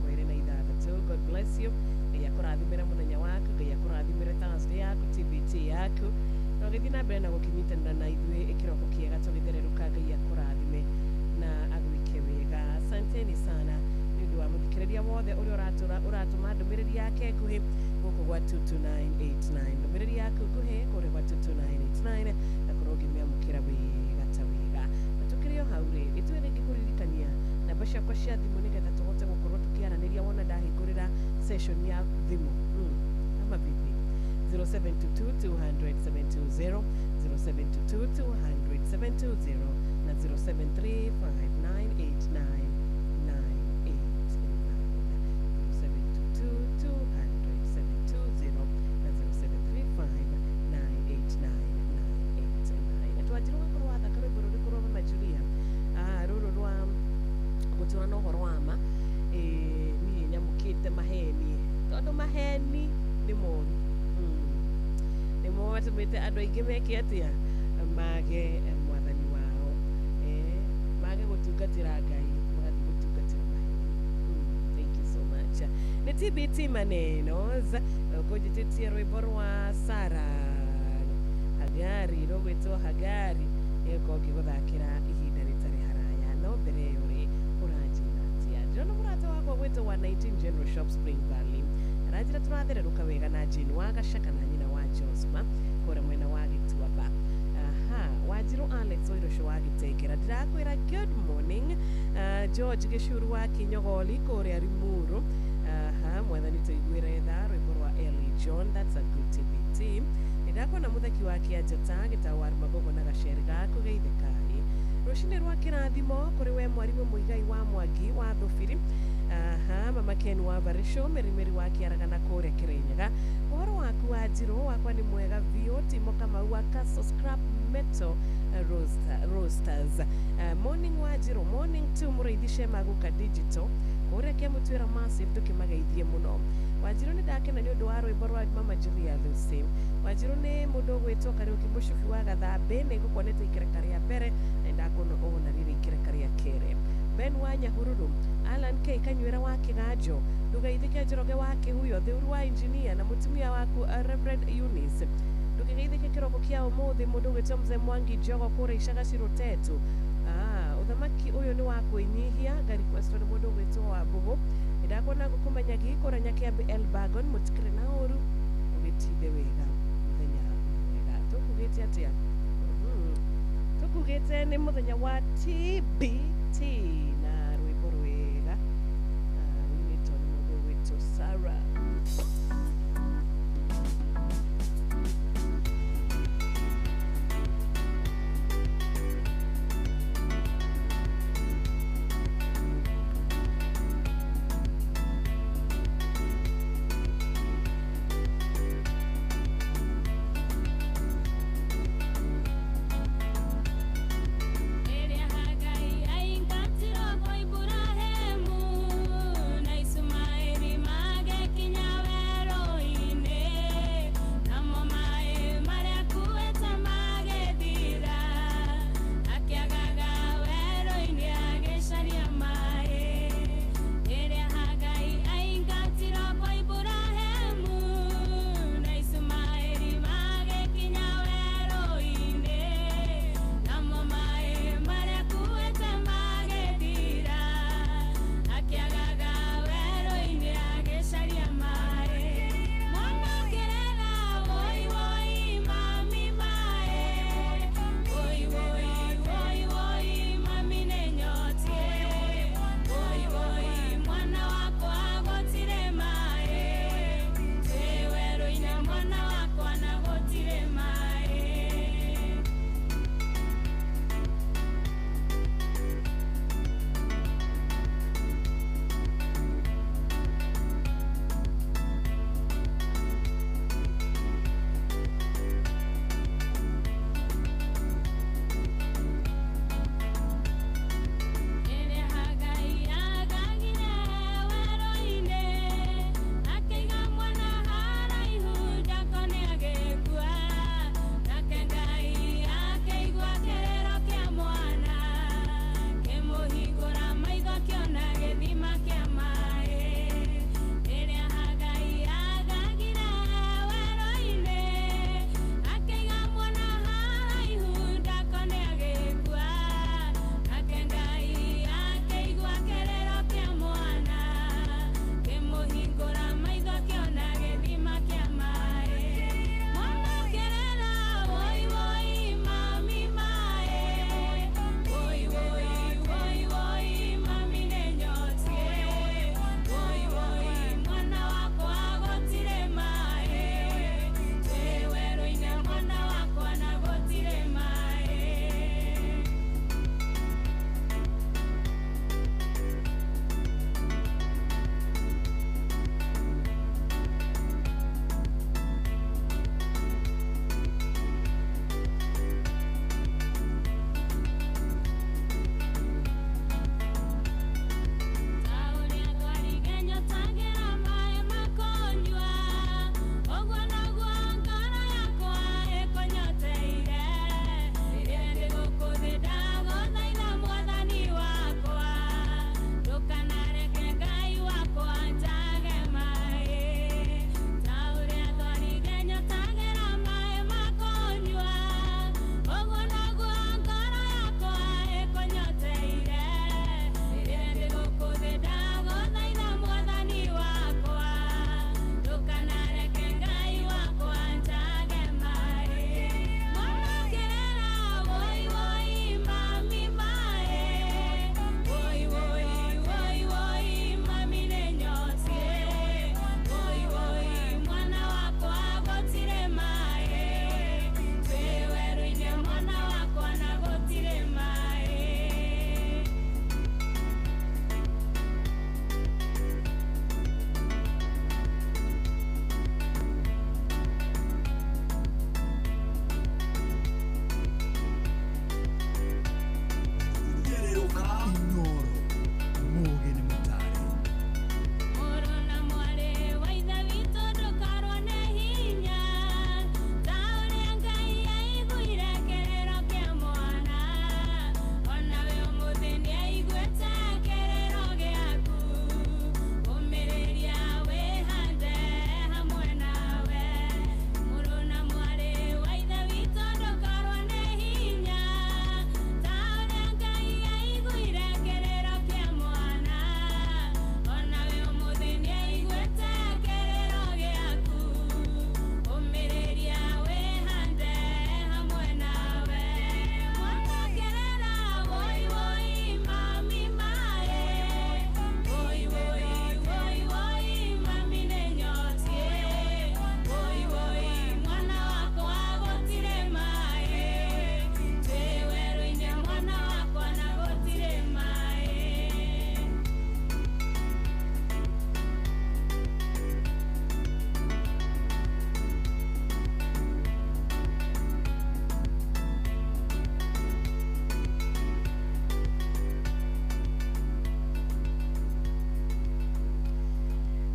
God bless you. Ngai akũrathimĩre mũthenya waku, Ngai akũrathimĩre Thursday yaku, TBT yaku, na ũgĩthiĩ na mbere na gũkĩnyitanĩra na ithuĩ kĩroko kĩega tũgĩthererũka. Ngai akũrathime na agwĩke wega. Asanteni sana nĩ ũndũ wa mũthikĩrĩria wothe ũrĩa ũratũma ndũmĩrĩri yake nguhĩ gũkũ gwa 22989, ndũmĩrĩri yaku nguhĩ kũrĩa gwa 22989, na korwo ũngĩmĩamũkĩra wega ta wega. Na tũkĩrĩ o hau rĩ, ĩtue rĩngĩ kũririkania namba ciakwa cia thimũ nĩgetha tũhote gũkorwo tũkĩaranĩria wona ndahingũrĩra session ya thimũ ama vipi? 0722 200 720, 0722 200 720 na 0735 989 989, 0722 200 720 na 0735 989 989. Twanjirwo gakorwo wathaka rwĩmbo rũrĩkũ rwa Mama Julia rũrũ rwa gũtũra na ũhoro wa ma. Niĩ nyamũkĩte maheni tondũ maheni nĩ moru, nĩmo matũmĩte andũ aingĩ meke atĩa, mage mwathani wao, mage gũtungatĩra Ngai, magathiĩ gũtungatĩra maheni. Thank you so much. Nĩ TBT manenos kũnjĩtĩtie rwĩmbo rwa Sara Hagari rũgwĩtwo Hagari, nĩgũkorwo ngĩgũthakĩra ihinda rĩtarĩ haraya. No mbere ĩyo rĩ, ũranjĩra atĩa? Ndĩrona mũrata wakwa gwĩtwo ũgwĩtwo wa 19 General Shop Spring Valley. Aranjĩra tũrathererũka wega na Jane wa Gacaka na nyina wa Josma kũrĩa mwena wa Gĩtuamba. Aha, Wanjirũ Alex Oirũcũ wa Gĩtengera, ndĩrakwĩra good morning. George Gĩcuru wa Kĩnyogoli kũrĩa Limuru. Aha, mwathani tũiguĩre tha, rwĩmbo rwa Ellie John, that's a good TBT. Nĩndakuona mũtheki wa Kĩanjata gĩtau wa Magogo na gaceri gaku geithĩkai. Rũcinĩ rwa kĩrathimo kũrĩ we mwarimũ Mũigai wa Mwangi wa Thubiri. Aha, mama Ken wa Barisho, Merimeri wa Kĩaragana kũrĩa Kĩrĩnyaga. Ũhoro waku wa Njirũ, wakwa nĩ mwega biũ. Timo Kamau wa Castle Scrap Metal Roasters. Morning wa Njirũ, morning to Mũrĩithi Shema Guka Digital kũrĩa Kĩamũtuĩra Massive, tũkĩmageithie mũno. Wanjirũ nĩ ndakena nĩ ũndũ wa rwĩmbo rwa Mama Julia Lucy. Wanjirũ nĩ mũndũ ũgwĩtwo Kariũki Mũcubi wa Gathambĩ, nĩ ngũkuonete ikereka rĩa mbere na nĩndakuona ũna rĩrĩ ikereka rĩa kerĩ. Ben wa Nyahururu, Alan K Kanyuĩra wa Kĩganjo, ndũgeithĩke Njoroge wa Kĩhuyo, Theuru wa Engineer na mũtumia waku Reverend Eunice. Ndũkĩgeithĩke kĩroko kĩa ũmũthĩ mũndũ ũgwĩtwo Mzee Mwangi Njogo kũrĩa Icaga Cirutetu. Ũthamaki ũyũ nĩ wa kwĩnyihia, ngari request nĩ mũndũ ũgwĩtwo wa Mbũgũ. Nĩndakuona ngũkũmenya kũrĩa Nyakĩambĩ Elbagon, mũtikĩrĩ na ũru, ũgĩtinde wega, mũthenya mwega. Tũkugĩte atĩa? Tũkugĩte nĩ mũthenya wa TBT na rwĩmbo rwega rũinĩtwo nĩ mũndũ ũgwĩtwo Sarah. Ĩrĩa Hagai aingatirwo kwa Iburahĩmu, na Ismaeli magĩkinya werũ.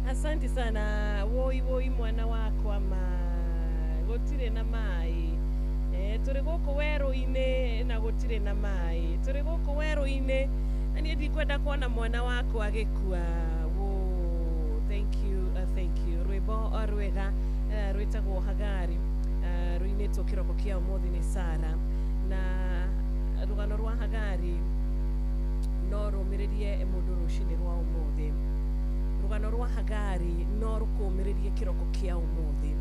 Asante sana. Woi woi mwana wakwa ma gutire na mai. Turi guku weru-ini na gutire na mai. Turi guku weru-ini na nie ndikwenda kuona mwana wakwa agikua. Wo, thank you, thank you. Rwimbo rwega rwitagwo Hagari, ruinitwo kiroko kia umuthi ni Sara, na rugano rwa Hagari no rumiririe mundu rucini rwa umuthi. Rugano rwa Hagari no rukumiririe kiroko kia umuthi.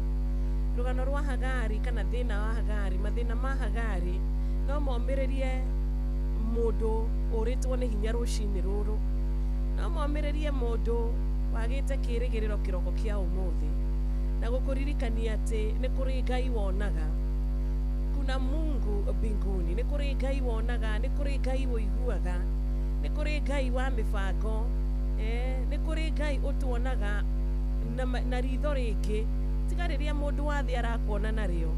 Rugano rwa Hagari kana thina wa Hagari, mathina ma Hagari no momiririe mundu uritwo ni hinya rucini ruru, no momiririe mundu wagite kirigiriro kiroko kia umuthi, na gukuririkania ati ni kuri Ngai wonaga. Kuna Mungu mbinguni, ni kuri Ngai wonaga, ni kuri Ngai woiguaga, ni kuri Ngai wa mibango, ni kuri Ngai utuonaga na ritho ringi tiga riria mundu wa thi arakuona nario.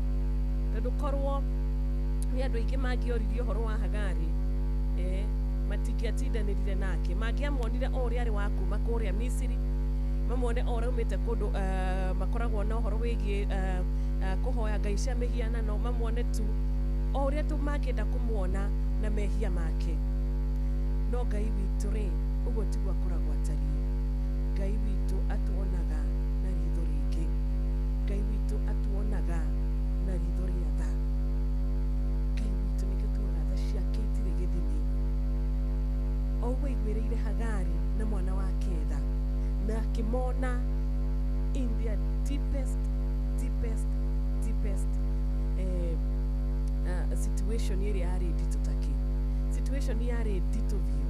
Tondu korwo ni andu aingi mangioririe uhoro wa Hagari, matingĩatindanĩrire nake, mangĩamuonire o ũrĩa arĩ wa kuma kũrĩa Misiri, mamuone o ũrĩa aumĩte kũndũ makoragwo na ũhoro wĩgiĩ kũhoya ngai cia mĩhianano, mamuone tu o ũrĩa tu mangĩenda kũmuona na mehia make. No Ngai witũ rĩ, ũguo tiguo akoragwo atariĩ. Ngai witũ atuonaga na ritho rĩngĩ. Ngai witũ atuonaga na ritho rĩa tha. Ngai witũ nĩkĩo tuonaga tha ciake itirĩ gĩthimi. O ũguo aiguĩrĩire Hagari na mwana wake tha, na akĩmona in their deepest, deepest, deepest situation ĩrĩa yarĩ nditũ takĩ. Situation yarĩ nditũ biũ.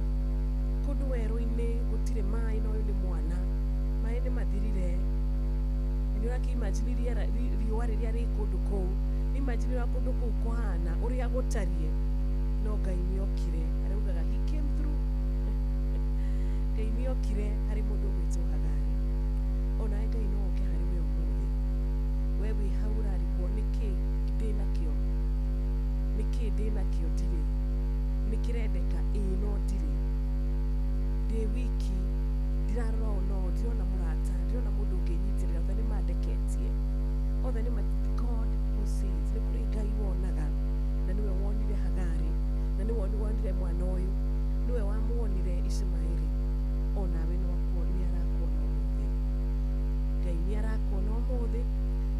Kũndũ werũ-inĩ gũtirĩ maĩ, na ũyũ nĩ mwana, maĩ nĩ mathirire. Nĩ ũrakĩ-imagine riũa rĩrĩa rĩ kũndũ kũu, imagine ũrĩa kũndũ kũu kũhana, ũrĩa gũtariĩ. No Ngai nĩokire, araugaga he came through. Ngai nĩokire harĩ mũndũ ũgwĩtwo Hagari. Onawe Ngai no oke harĩ we ũmũthĩ. We wĩ hau ũrarigwo nĩkĩ ndĩnakĩo, nĩkĩ ndĩnakĩo ndirĩ, nĩkĩrendeka ĩĩ no ndirĩ, ndĩ wiki, ndirarora ũũ no ndirona mũrata, ndirona mũndũ ũngĩnyitĩrĩra, othe nĩmandeketie, othe nĩ God who sees. Nĩ kũrĩ Ngai wonaga, na nĩwe wonire Hagari, na nĩwe wonire mwana ũyũ, nĩwe wamuonire Ishumaeli. Onawe nĩ arakuona ũmũthĩ. Ngai nĩ arakuona ũmũthĩ,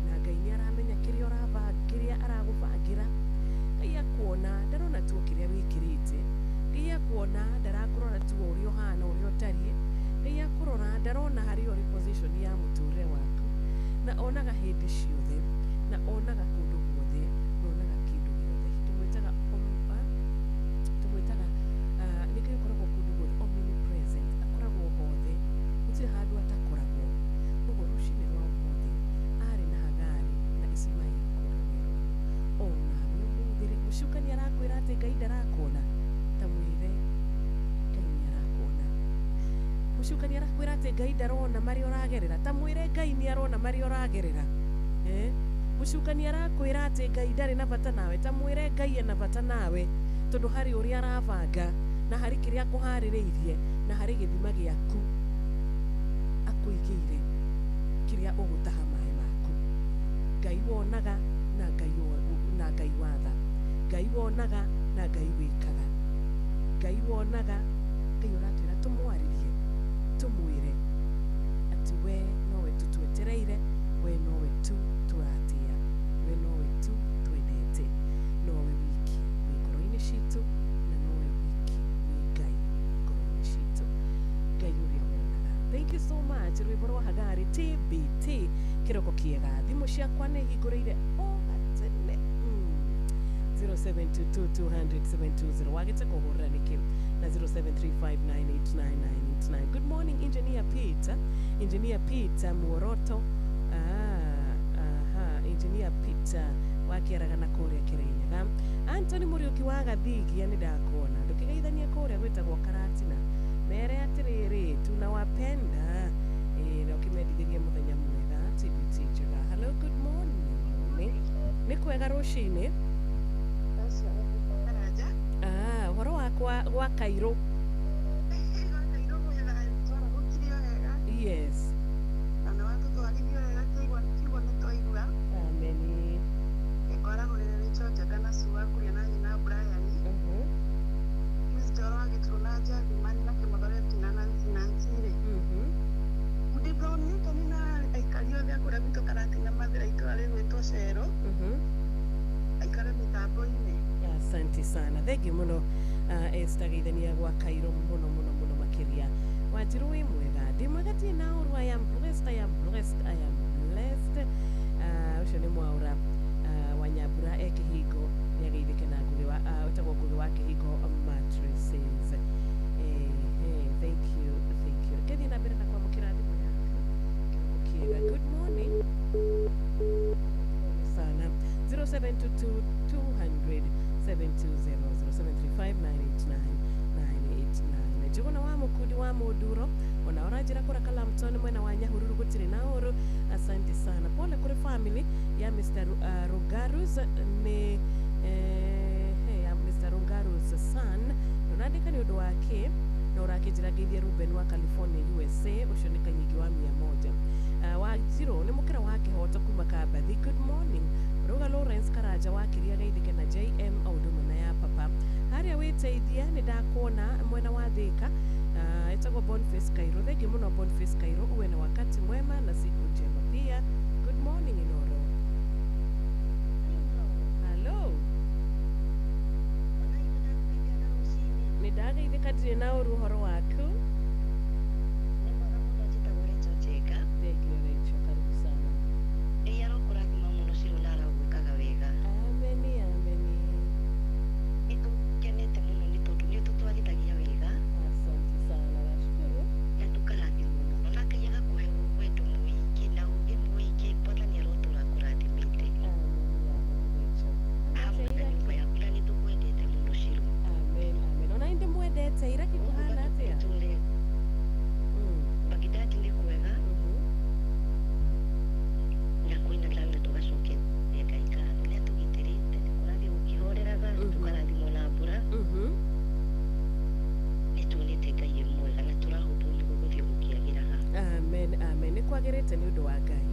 na Ngai nĩ aramenya kĩrĩa ũrabanga, kĩrĩa aragũbangĩra. Ngai akuona ndarona tu kĩrĩa wĩkĩrĩte. Ngai akuona ndarakũrora tu ũrĩa ũhana, ũrĩa ũtariĩ. Ngai akũrora ndarona harĩa ũrĩ position ya mũtũrĩre waku, na onaga hĩndĩ ciothe, na onaga kũndũ guothe, na onaga kĩndũ gĩothe. Tũmwĩtaga tũmwĩtaga nĩ Ngai ũkoragwo kũndũ guothe, omnipresent, akoragwo hothe, gũtirĩ handũ atakoragwo. Ũguo rũcinĩ rwa ũmũthĩ arĩ na Hagari na Ismaili kũrĩa werũ-inĩ. Onawe ũmũthĩ rĩ, mũcukani arakwĩra atĩ Ngai ndarakuona, ta mwĩre Ngai nĩ arakuona. Mũcukani arakwĩra atĩ Ngai ndarona marĩa ũragerera, ta mwĩre Ngai nĩ arona marĩa ũragerera. Mũcukani arakwĩra atĩ Ngai ndarĩ na bata nawe, ta mwĩre Ngai ena bata nawe, tondũ harĩ ũrĩa arabanga, na harĩ kĩrĩa akũharĩrĩirie, na harĩ gĩthima gĩaku akũigĩire kĩrĩa ũgũtaha maĩ maku. Ngai wonaga na Ngai na Ngai watha. Ngai wonaga na Ngai wĩkaga. Ngai wonaga, Ngai ũratwĩra tũmwarĩrie, tũmwĩre atĩ we nowe tu twetereire, we nowe tu tũratĩa, we nowe tu twendete, nowe wiki wĩ ngoro-inĩ citũ, na nowe wiki wĩ Ngai ngoro-inĩ citũ. Ngai ũrĩa wonaga. Thank you so much. Rwĩmbo rwa Hagari TBT kĩroko kĩega. Thimũ ciakwa nĩ hingũrĩire o gatene. 0722200720 wagĩte kũhũrĩra nĩkĩ na 0735989989. Good morning Engineer Peter. Engineer Peter Muoroto. Engineer Peter wakiaragana kũrĩa Kĩrĩnyaga. Anthony Mũriũki wa Gathigia nĩ ndakuona. Ndũkĩgeithanie kũrĩa gwĩtagwo Karatina. Mere atĩrĩrĩ tunawapenda. Na ũkĩmendithĩrie mũthenya mwega. TBT njega. Hello, good morning. Nĩ kwega rũcinĩ. Ũhoro wakwa gwa Kairũ. Yes. Thengiũ mũno Esther geithania gwa Kairo mũno mũno mũno makĩria. Wanjiru wĩ mwega? Ndĩ mwega tirĩ na ũru. I am blessed, I am blessed, I am blessed. Ũcio nĩ Mwaũra wa Nyambura e Kĩhingo, nĩ ageithĩke na Ngũgĩ wa wĩtagwo Ngũgĩ wa Kĩhingo Mattresses. Thank you, thank you. Reke thiĩ na mbere na kwamũkĩra thimũ yaku. Kĩroko kĩega. Good morning. Pole sana. 0722 200 720 0735 989 989. Njuguna wa Mukundi wa Munduro ona ũranjĩra kũra Kalamton mwena wa Nyahururu gũtirĩ na ũru. Asante sana. Pole kũrĩ family ya Mr. Rugarus nĩ ya Mr. Rungarus son ndũnandĩka nĩ ũndũ wa kĩ na ũrakĩnjĩra ngeithie Ruben wa California USA, ũcio nĩ kanyingi wa 100. Wanjiru nĩ mũkĩra wa kĩhoto kuma Kambathi. Good morning. Ruga Lawrence Karanja wa Kĩria geithĩke na JM o ũndũ ũmwe na ya papa harĩa wĩteithia nĩ ndakuona mwena wa Thika. Ĩtagwo Boniface Kairo. Thengi mũno Boniface Kairo, uwe na wakati mwema na siku njema pia. Good morning Inoro. Hello. Nĩ ndageithĩka ndirĩ na ũru, ũhoro waku? Thengiũ Rachel, karibu sana. Ngai arokũrathima mũno Shiro na aragwĩkaga wega. Ameni, ameni. Nĩ tũkenete mũno nĩ tondũ nĩ ũtũtwarithagia wega. Asante sana, nashukuru. Na tũkarathimwo mũno na Ngai agakũhe wendo mũingĩ na ũũgĩ mũingĩ. Mwathani arotũra akũrathimĩte. Ameni, ameni Rachel. Hamwe na nyũmba yaku na nĩ tũkwendete mũno Shiro. Amen, amen. Ona ndĩmwendete. Iraki kũhana atĩa? Bagidadi nĩ kwega na kwĩna thayũ na tũgacokeria Ngai ngatho nĩ atũgitĩrĩte, kũrathiĩ gũkĩhoreraga, tũkarathimwo na mbura. Nĩ tuonete Ngai e mwega na tũrahũmbwo nĩ gũgũthiĩ gũkĩagĩraga. Amen, amen. Nĩ kwagĩrĩte nĩ ũndũ wa Ngai.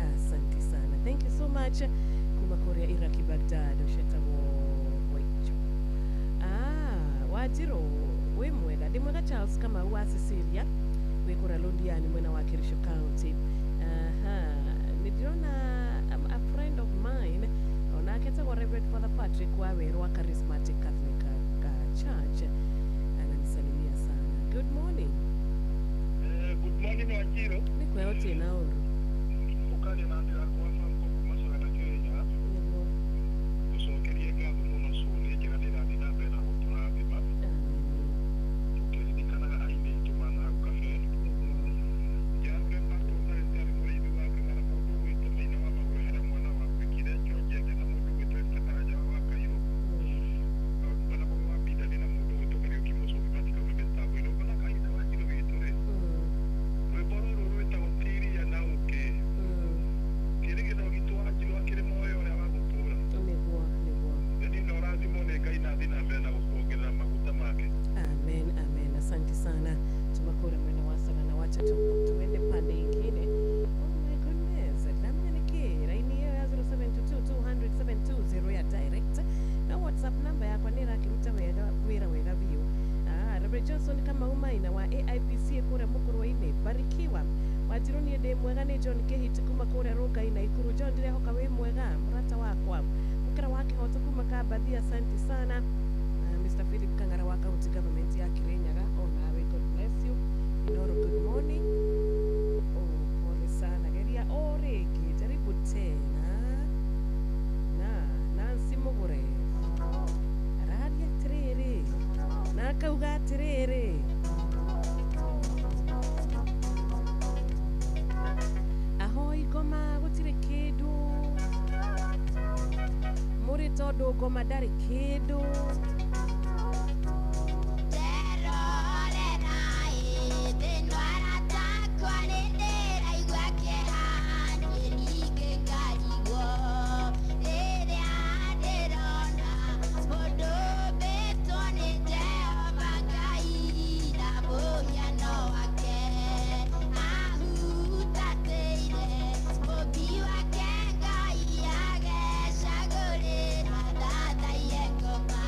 Asante sana. Thank you so much. Kuma kũrĩa Iraki Baghdad ũcio etagwo Waicho. Wanjiru wĩ mwega? Ndĩ mwega. Charles Kamau wa Cecilia wĩ kũrĩa Londiani mwena wa Kericho County. Aha, nĩ ndĩrona a friend of mine onake etagwo Reverend Father Patrick wa Werũ wa Charismatic Catholic Church ananisalimia sana. Good morning. Good morning Wanjiru. Nĩ kwega ũtirĩ na ũru. Ũkaria na ndĩra kwa Samko kuma Cũgana Kĩrĩnyaga. Gũcokerie ngatho mũno Cũ nĩ njega nĩ ĩrathiĩ na mbere na gũtũrathima. Tũkĩririkanaga aini aitũ ma nahau kabere. Njarũre Pastor ndagĩtarĩ mũrĩithi wa Kang'ara, mũndũ ũgwĩtwo Maina wa Magũrũ harĩa mwana waku ĩkire George na mũndũ ũgwĩtwo Esther Karanja wa Kairũ. Ona mũgĩ wa Bidani na mũndũ ũgwĩtwo Kariũki Mũcũngi matikauma mĩtambo-inĩ. Ũkona kahinda Wanjiru witũ rĩ, rwĩmbo rũrũ rwĩtagwo Tiria na ũkĩ. Kĩrĩgĩrĩro gitũ Wanjiru akĩrĩ muoyo ũrĩa wa gũtũũra. Nĩguo, nĩguo. Nĩ na ũrathimwo nĩ Ngai na athiĩ na mbere na gũkuongerera maguta make. Amen, amen. Asante sana. Tumakura mwena wa Sagana, wacha tuende pande ingine. Oh my goodness. Ndamenya nĩkĩ raini ĩyo ya 0722 200 720 ya direct na WhatsApp namba yakwa nĩ ĩrakĩruta wega wĩra wega biũ. Reverend Johnson Kamau Maina wa AIPC kũrĩa Mũkũrwe-inĩ, barikiwa. Wanjiru niĩ ndĩ mwega. Nĩ John Kĩhiti kuma kũrĩa Rũngai na Ikuru. John, ndĩrehoka wĩ mwega mũrata wakwa. Mũkĩra wa kĩhoto kuma Kambathi, asante sana. Mr. Philip Kang'ara wa county government ya Kirinyaga, onawe God bless you. Inoro, good morning. Oh, pole sana. Geria o rĩngĩ, jaribu tena. Na Nancy Mugure araria atĩrĩrĩ na akauga atĩrĩrĩ ahoi ngoma gũtirĩ kĩndũ mũrĩ tondũ ngoma ndarĩ kĩndũ. Wake Ngai agecagũrĩra thathaiye ngoma.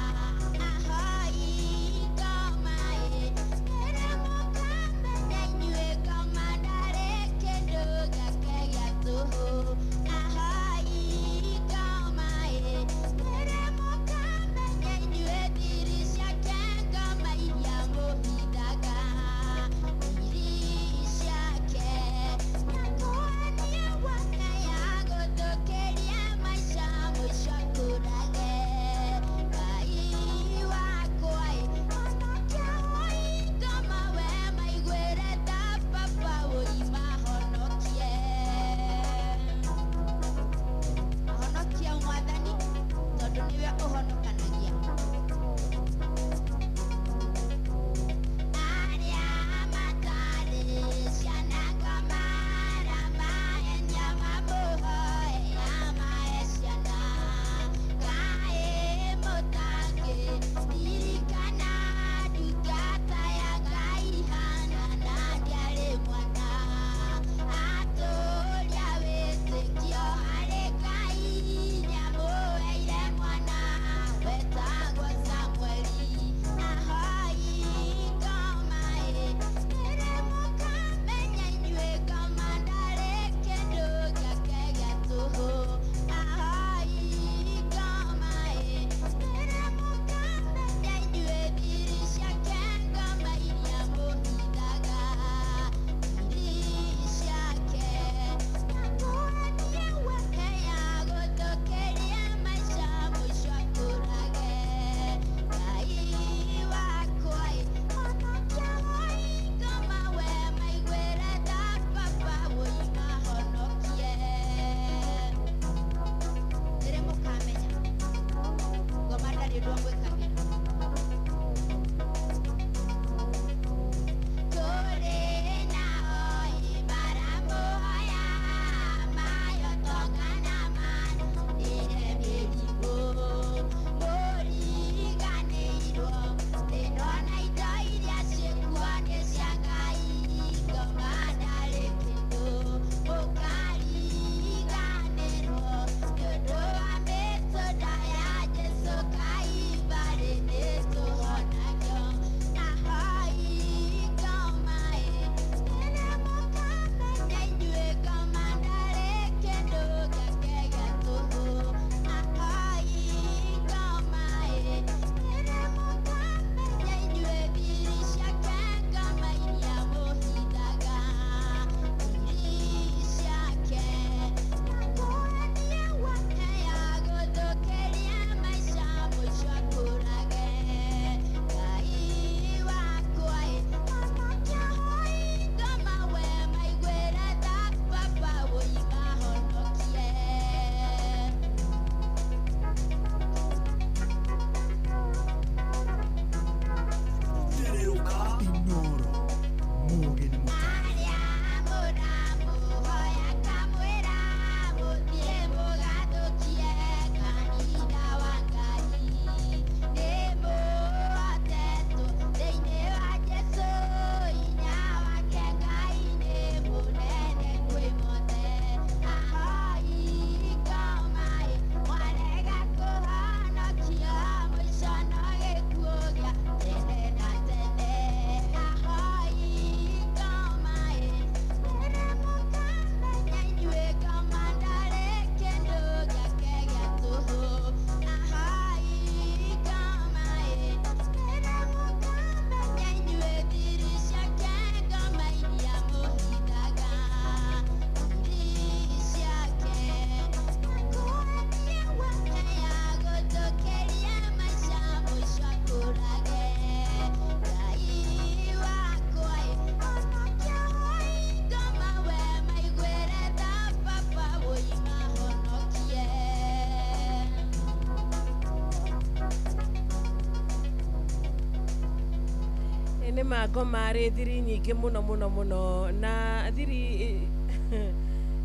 Nĩ ma ngoma rĩ thiri nyingĩ mũno mũno mũno na thiri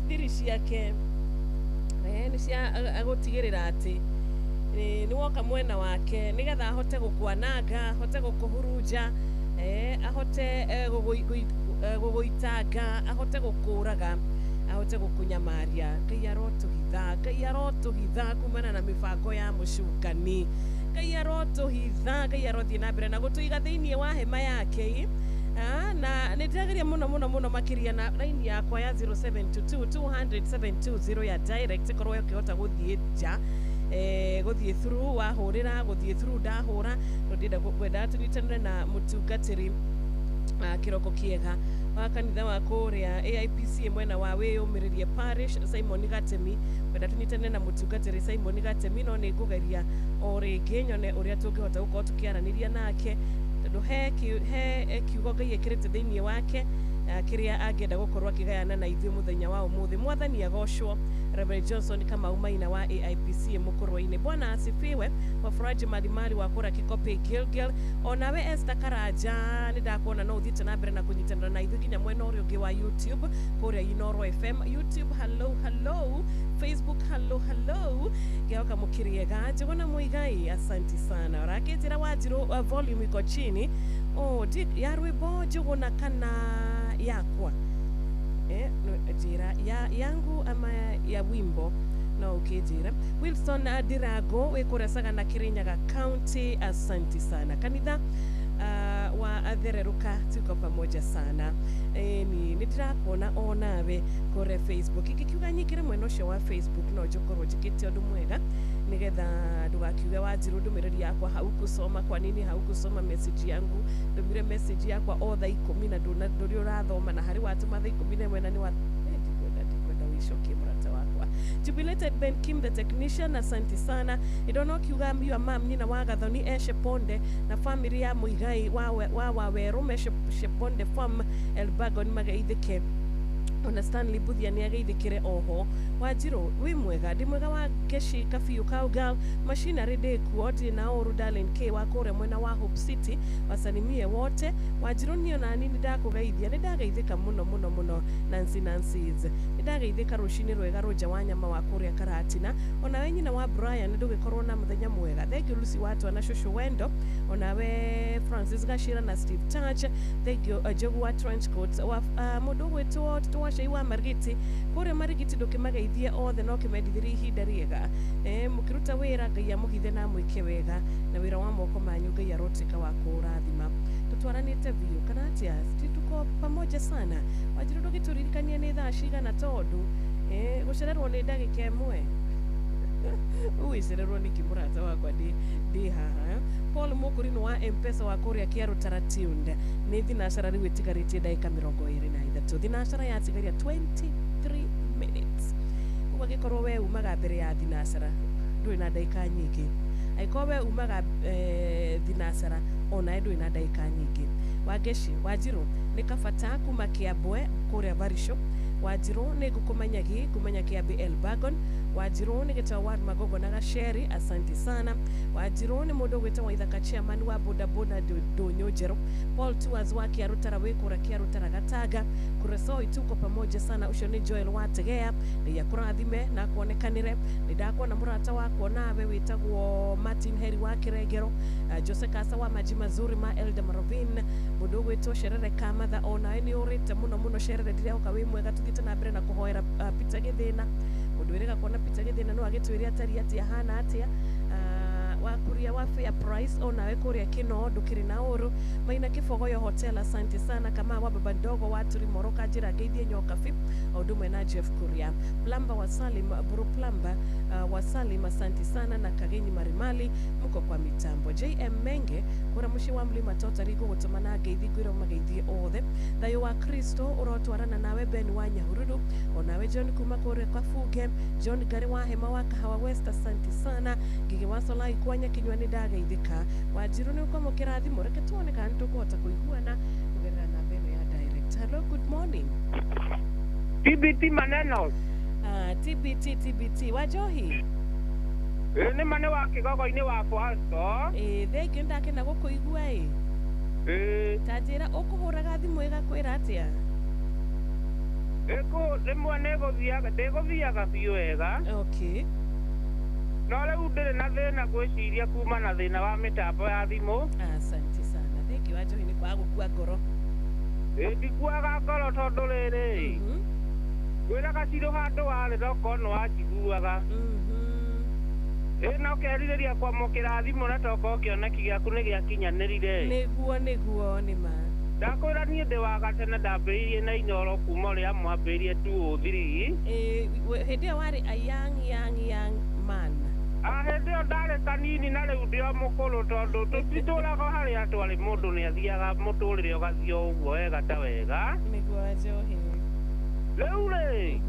thiri ciake nĩ cia gũtigĩrĩra atĩ nĩ woka mwena wake nĩgetha ahote gũkwananga, ahote gũkũhurunja, ahote gũgũitanga, ahote gũkũraga, ahote gũkũnyamaria. Ngai arotũhitha, Ngai arotũhitha kumana na mĩbango ya mũcukani. Ngai arotũhitha, Ngai arothiĩ na mbere na gũtũiga thĩinĩ wa hema yake. Na nĩ ndĩrageria mũno mũno mũno makĩria na raini yakwa ya 0722 200 720 ya direct korwo ũkĩhota gũthiĩ nja, gũthiĩ through wahũrĩra, gũthiĩ through ndahũra, ndĩrenda kwenda tũnyitanĩre na mũtungatĩri kĩroko kĩega wa kanitha wa kũrĩa AIPC mwena wa Wĩyũmĩrĩrie Parish, Simon Gatemi. Kwenda tũnyitanĩre na mũtungatĩri Simon Gatemi, no nĩ ngũgeria o rĩngĩ nyone ũrĩa tũngĩhota gũkorwo tũkĩaranĩria nake, tondũ he kiugo Ngai ĩkĩrĩte thĩinĩ wake kĩrĩa angĩenda gũkorwo akĩgayana na ithuĩ mũthenya wa ũmũthĩ. Mwathani agocwo. Reverend Johnson Kamau Maina wa AIPC Mũkũrwe-inĩ. Bwana asifiwe. Wafuraji malimali wa kũrĩa Kikopey Gilgil. Onawe Esther Karanja nĩ ndakuona no ũthiĩte na mbere na kũnyitanĩra na ithuĩ nginya mwena ũrĩa ũngĩ wa YouTube kũrĩa Inooro FM. YouTube hello hello, Facebook hello hello. Ngĩhoka mũkĩrĩega. Njũgũna Muigai, asanti sana. Ũrakĩnjĩra Wanjirũ volume iko chini. Oh, ya rwĩmbo Njũgũna kana yakwa? Njĩra ya yangu ama ya wimbo no ũkĩnjĩra. Wilson Ndirago wĩ kũrĩa Sagana Kirinyaga County, asanti sana. Kanitha wa Athereruka tuko pamoja sana. Ni ndĩrakuona o nawe kũrĩa Facebook. Ingĩkiuga nyingĩre mwena ũcio wa Facebook no njũkorwo njĩkĩte ũndũ mwega nĩgetha ndũgakiuge Wanjirũ ndũmĩrĩri yakwa haukusoma. Kwa nini haukusoma message yangu? Ndũmire message yakwa o thaa 10 na ndũrĩ ũrathoma, na harĩ watũma thaa 11 na nĩ wa ndikwenda wĩcokie mũrata wakwa. Jubilated Ben Kim the technician, asanti sana. Ndona ũkiuga your mam nyina wa Gathoni Eshe Ponde na family ya Muigai wa Waweru Meshe Ponde farm Elbagon mageithĩke. Ona Stanley Buthia nĩ ageithĩkĩre oho. Wanjirũ wĩ mwega? Ndĩ mwega wa Ngeshi Kabiũ Cowgirl machinery ndĩ kuo, ndirĩ na ũru. Darlene K wa kũrĩa mwena wa Hope City, wasalimie wote. Wanjirũ niĩ ona niĩ nĩndakũgeithia, nĩndageithĩka mũno mũno mũno. Nancy Nancy's nĩndageithĩka. Rũcinĩ rwega Rũnja wa nyama wa kũrĩa Karatina. Onawe nyina wa Brian ndũgĩkorwo na mũthenya mwega. Thank you Lucy Watwa na Shosho Wendo, onawe Francis Gashira na Steve Touch. Thank you Njogu wa trench coat wa mũndũ ũgwĩtwo Tũtũ wa Cai wa Marigiti kũrĩa Marigiti, ndũkĩmageithie othe no kĩmendithirie ihinda rĩega. Mũkĩruta wĩra Ngai amũhithe na amwĩke wega, na wĩra wa moko manyu Ngai arotuĩka wa kũũrathima. Tũtwaranĩte biũ kana atĩa? Tuko pamoja sana. Wanjirũ ndũgĩtũririkanie nĩ thaa cigana, tondũ gũcererwo nĩ ndagĩka ĩmwe ũgĩcererwo nĩkĩ mũrata wakwa ndĩ haha. Paul Mũkũrinũ wa M-Pesa wa kũrĩa Kĩarũtara tuned. Nĩ thinacara rĩu ĩtigarĩtie ndagĩka 23. Thinacara yatigaria 23 minutes. Ũguo angĩkorwo we umaga mbere ya thinacara ndũrĩ na ndagĩka nyingĩ, angĩkorwo we umaga thinacara onawe ndũrĩ na ndagĩka nyingĩ. Wangeshi Wanjirũ nĩ kabata kuma Kĩambwe kũrĩa Barisho. Wanjirũ nĩ ngũkũmenyagi kumenya Kĩambi Elbagon. Wanjirũ nĩ gĩtawa wa Magogo na Gaceri, asanti sana. Wanjirũ nĩ mũndũ ũgwĩtwo Waithaka chairman wa bodaboda Ndũnyũ Njerũ. Paul Tours wa Kĩarũtara wĩ kũrĩa Kĩarũtara Gatanga. Kuresoi tuko pamoja sana. Ũcio nĩ Joel wa Tegea. Ngai akũrathime na akuonekanĩre. Nĩ ndakuona mũrata wakwa nawe wĩtagwo Martin Heri wa Kĩrengero, Jose Kasa wa Maji Mazuri ma Elder Marovin, mũndũ ũgwĩtwo Cerere Kamatha onawe nĩ ũrĩte mũno mũno. Cerere ndirehoka wĩ mwega, tũthiĩte na mbere na kũhoera Peter Gĩthĩna. Mũndũ wĩrĩga kuona Peter Gĩthĩna no agĩtwĩre atariĩ atĩa, ahana atĩa. Wakuria wa Fair Price onawe kũrĩa Kĩno ndũkĩrĩ na ũru. Maina Kĩbogoyo Hotel, asante sana. Kama wa baba ndogo wa Turimoro Kanjĩra ngeithie Nyokabi o ũndũ ũmwe na Jeff Kuria. Plamba wa Salim Buru Plamba wa Salim, asante sana, na Kagenyi Marimali mko kwa mitambo. JM Menge kũrĩa mũciĩ wa Mlima Tota rigo gũtũmana ngeithi ngwĩra mageithie othe. Thayũ wa Kristo ũrotwarana nawe Ben wa Nyahururu, onawe John kuma kũrĩa Kabunge, John Gari wa Hema wa Kahawa West, asante sana. Ngigĩ wa Solai kwa Nyakinyua nĩ ndageithĩka. Wanjirũ nĩ ũkwamũkĩra thimũ, reke tuone kana nĩ tũkũhota kũiguana kũgerera namba ĩno ya direct. Hello, good morning. TBT maneno. TBT TBT Wanjohi. Nĩ ma nĩ wa Kĩgogo-inĩ wa Bwaso. Ĩ thengiũ, ndakena gũkũigua ĩ. Ĩĩ. Ta njĩra ũkũhũraga thimũ ĩgakwĩra atĩa? Ĩkũ rĩmwe nĩgũthiaga ndĩgũthiaga biũ wega. Okay. No rĩu ndĩrĩ na thĩna ngwĩciria kuma na thĩna wa mĩtambo ya thimũ. Asante sana. Thank you Wanjohi nĩ kwaga gũkua ngoro. Ĩ ndikuaga ngoro tondũ rĩrĩ. Ngwĩraga cirũ handũ warĩ tokorwo nĩ waciguaga. Ĩ no kerirĩria kwamũkĩra thimũ na tokorwo kĩoneki gĩaku nĩ gĩakinyanĩrire. Nĩguo nĩguo nĩ ma. Ndakwĩra niĩ ndĩ wa gatene ndambĩrĩirie na Inooro kuma ũrĩa mwambĩrĩirie 203. Ĩ hĩndĩ ĩyo warĩ a young young young man. Ah, hĩndĩ ĩyo ndarĩ kanini na rĩu ndĩ o mũkũrũ tondũ tũtitũraga harĩa twarĩ mũndũ nĩ athiaga mũtũrĩre ũgathiĩ o ũguo wega ta wega. Nĩguo Wanjohi. Rĩu rĩ,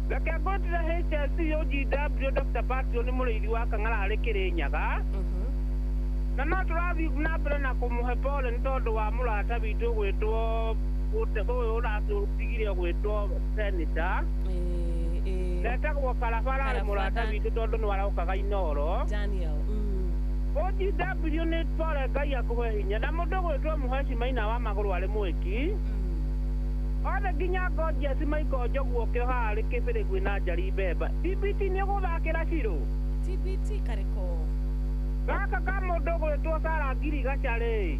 reke ngwĩtire HSC OGW Dr. Patrick nĩ mũrĩithi wa Kang'ara harĩ Kĩrĩnyaga. Na no tũrathiĩ na mbere na kũmũhe pole nĩ tondũ wa mũrata witũ ũgwĩtwo ũyũ ũratũtigire ũgwĩtwo senator. Etagwo Karabara arĩ mũrata witũ tondũ nĩ arokaga Inooro. Daniel. OGW nĩ pole Ngai akũhe hinya na mũndũ ũgwĩtwo Mũheci Maina wa magũrũ arĩ mwĩki. Othe nginya Gorgeous Michael Njogu ũkĩo haha arĩ Kĩbĩrĩgwi na Njari Mbemba. TBT nĩ ũgũthakĩra Cirũ? TBT karĩkũ? Gaka ka mũndũ ũgwĩtwo Sarah Ngirigaca rĩ.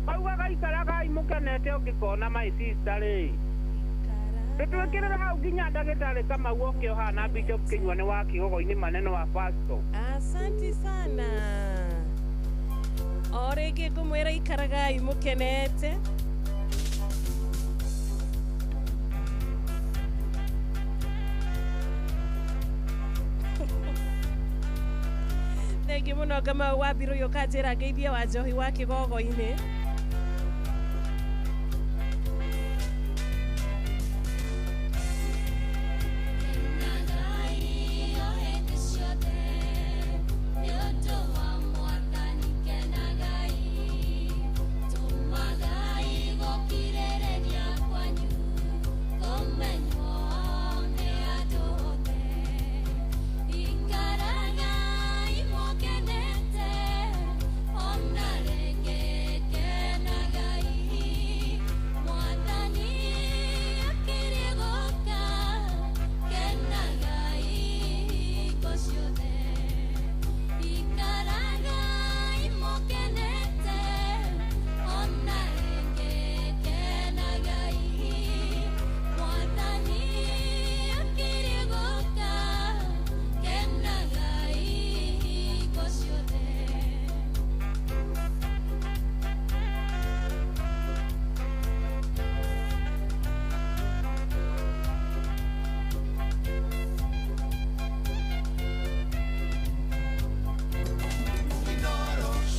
Kauga gaikaragai mũkenete ũngĩkona my sister rĩ. Tũtwĩkĩrĩre hau nginya ndagĩtarĩ Kamau ũkĩo haha na Bishop Kĩnyua nĩ wa Kĩgogo-inĩ maneno wa Pastor. Asante sana. O rĩngĩ ngũmwĩra ikaragai mũkenete. Thengiũ mũno Kamau wa Mbirũ ũyũ ũkanjĩra ngeithie Wanjohi wa Kĩgogo-inĩ.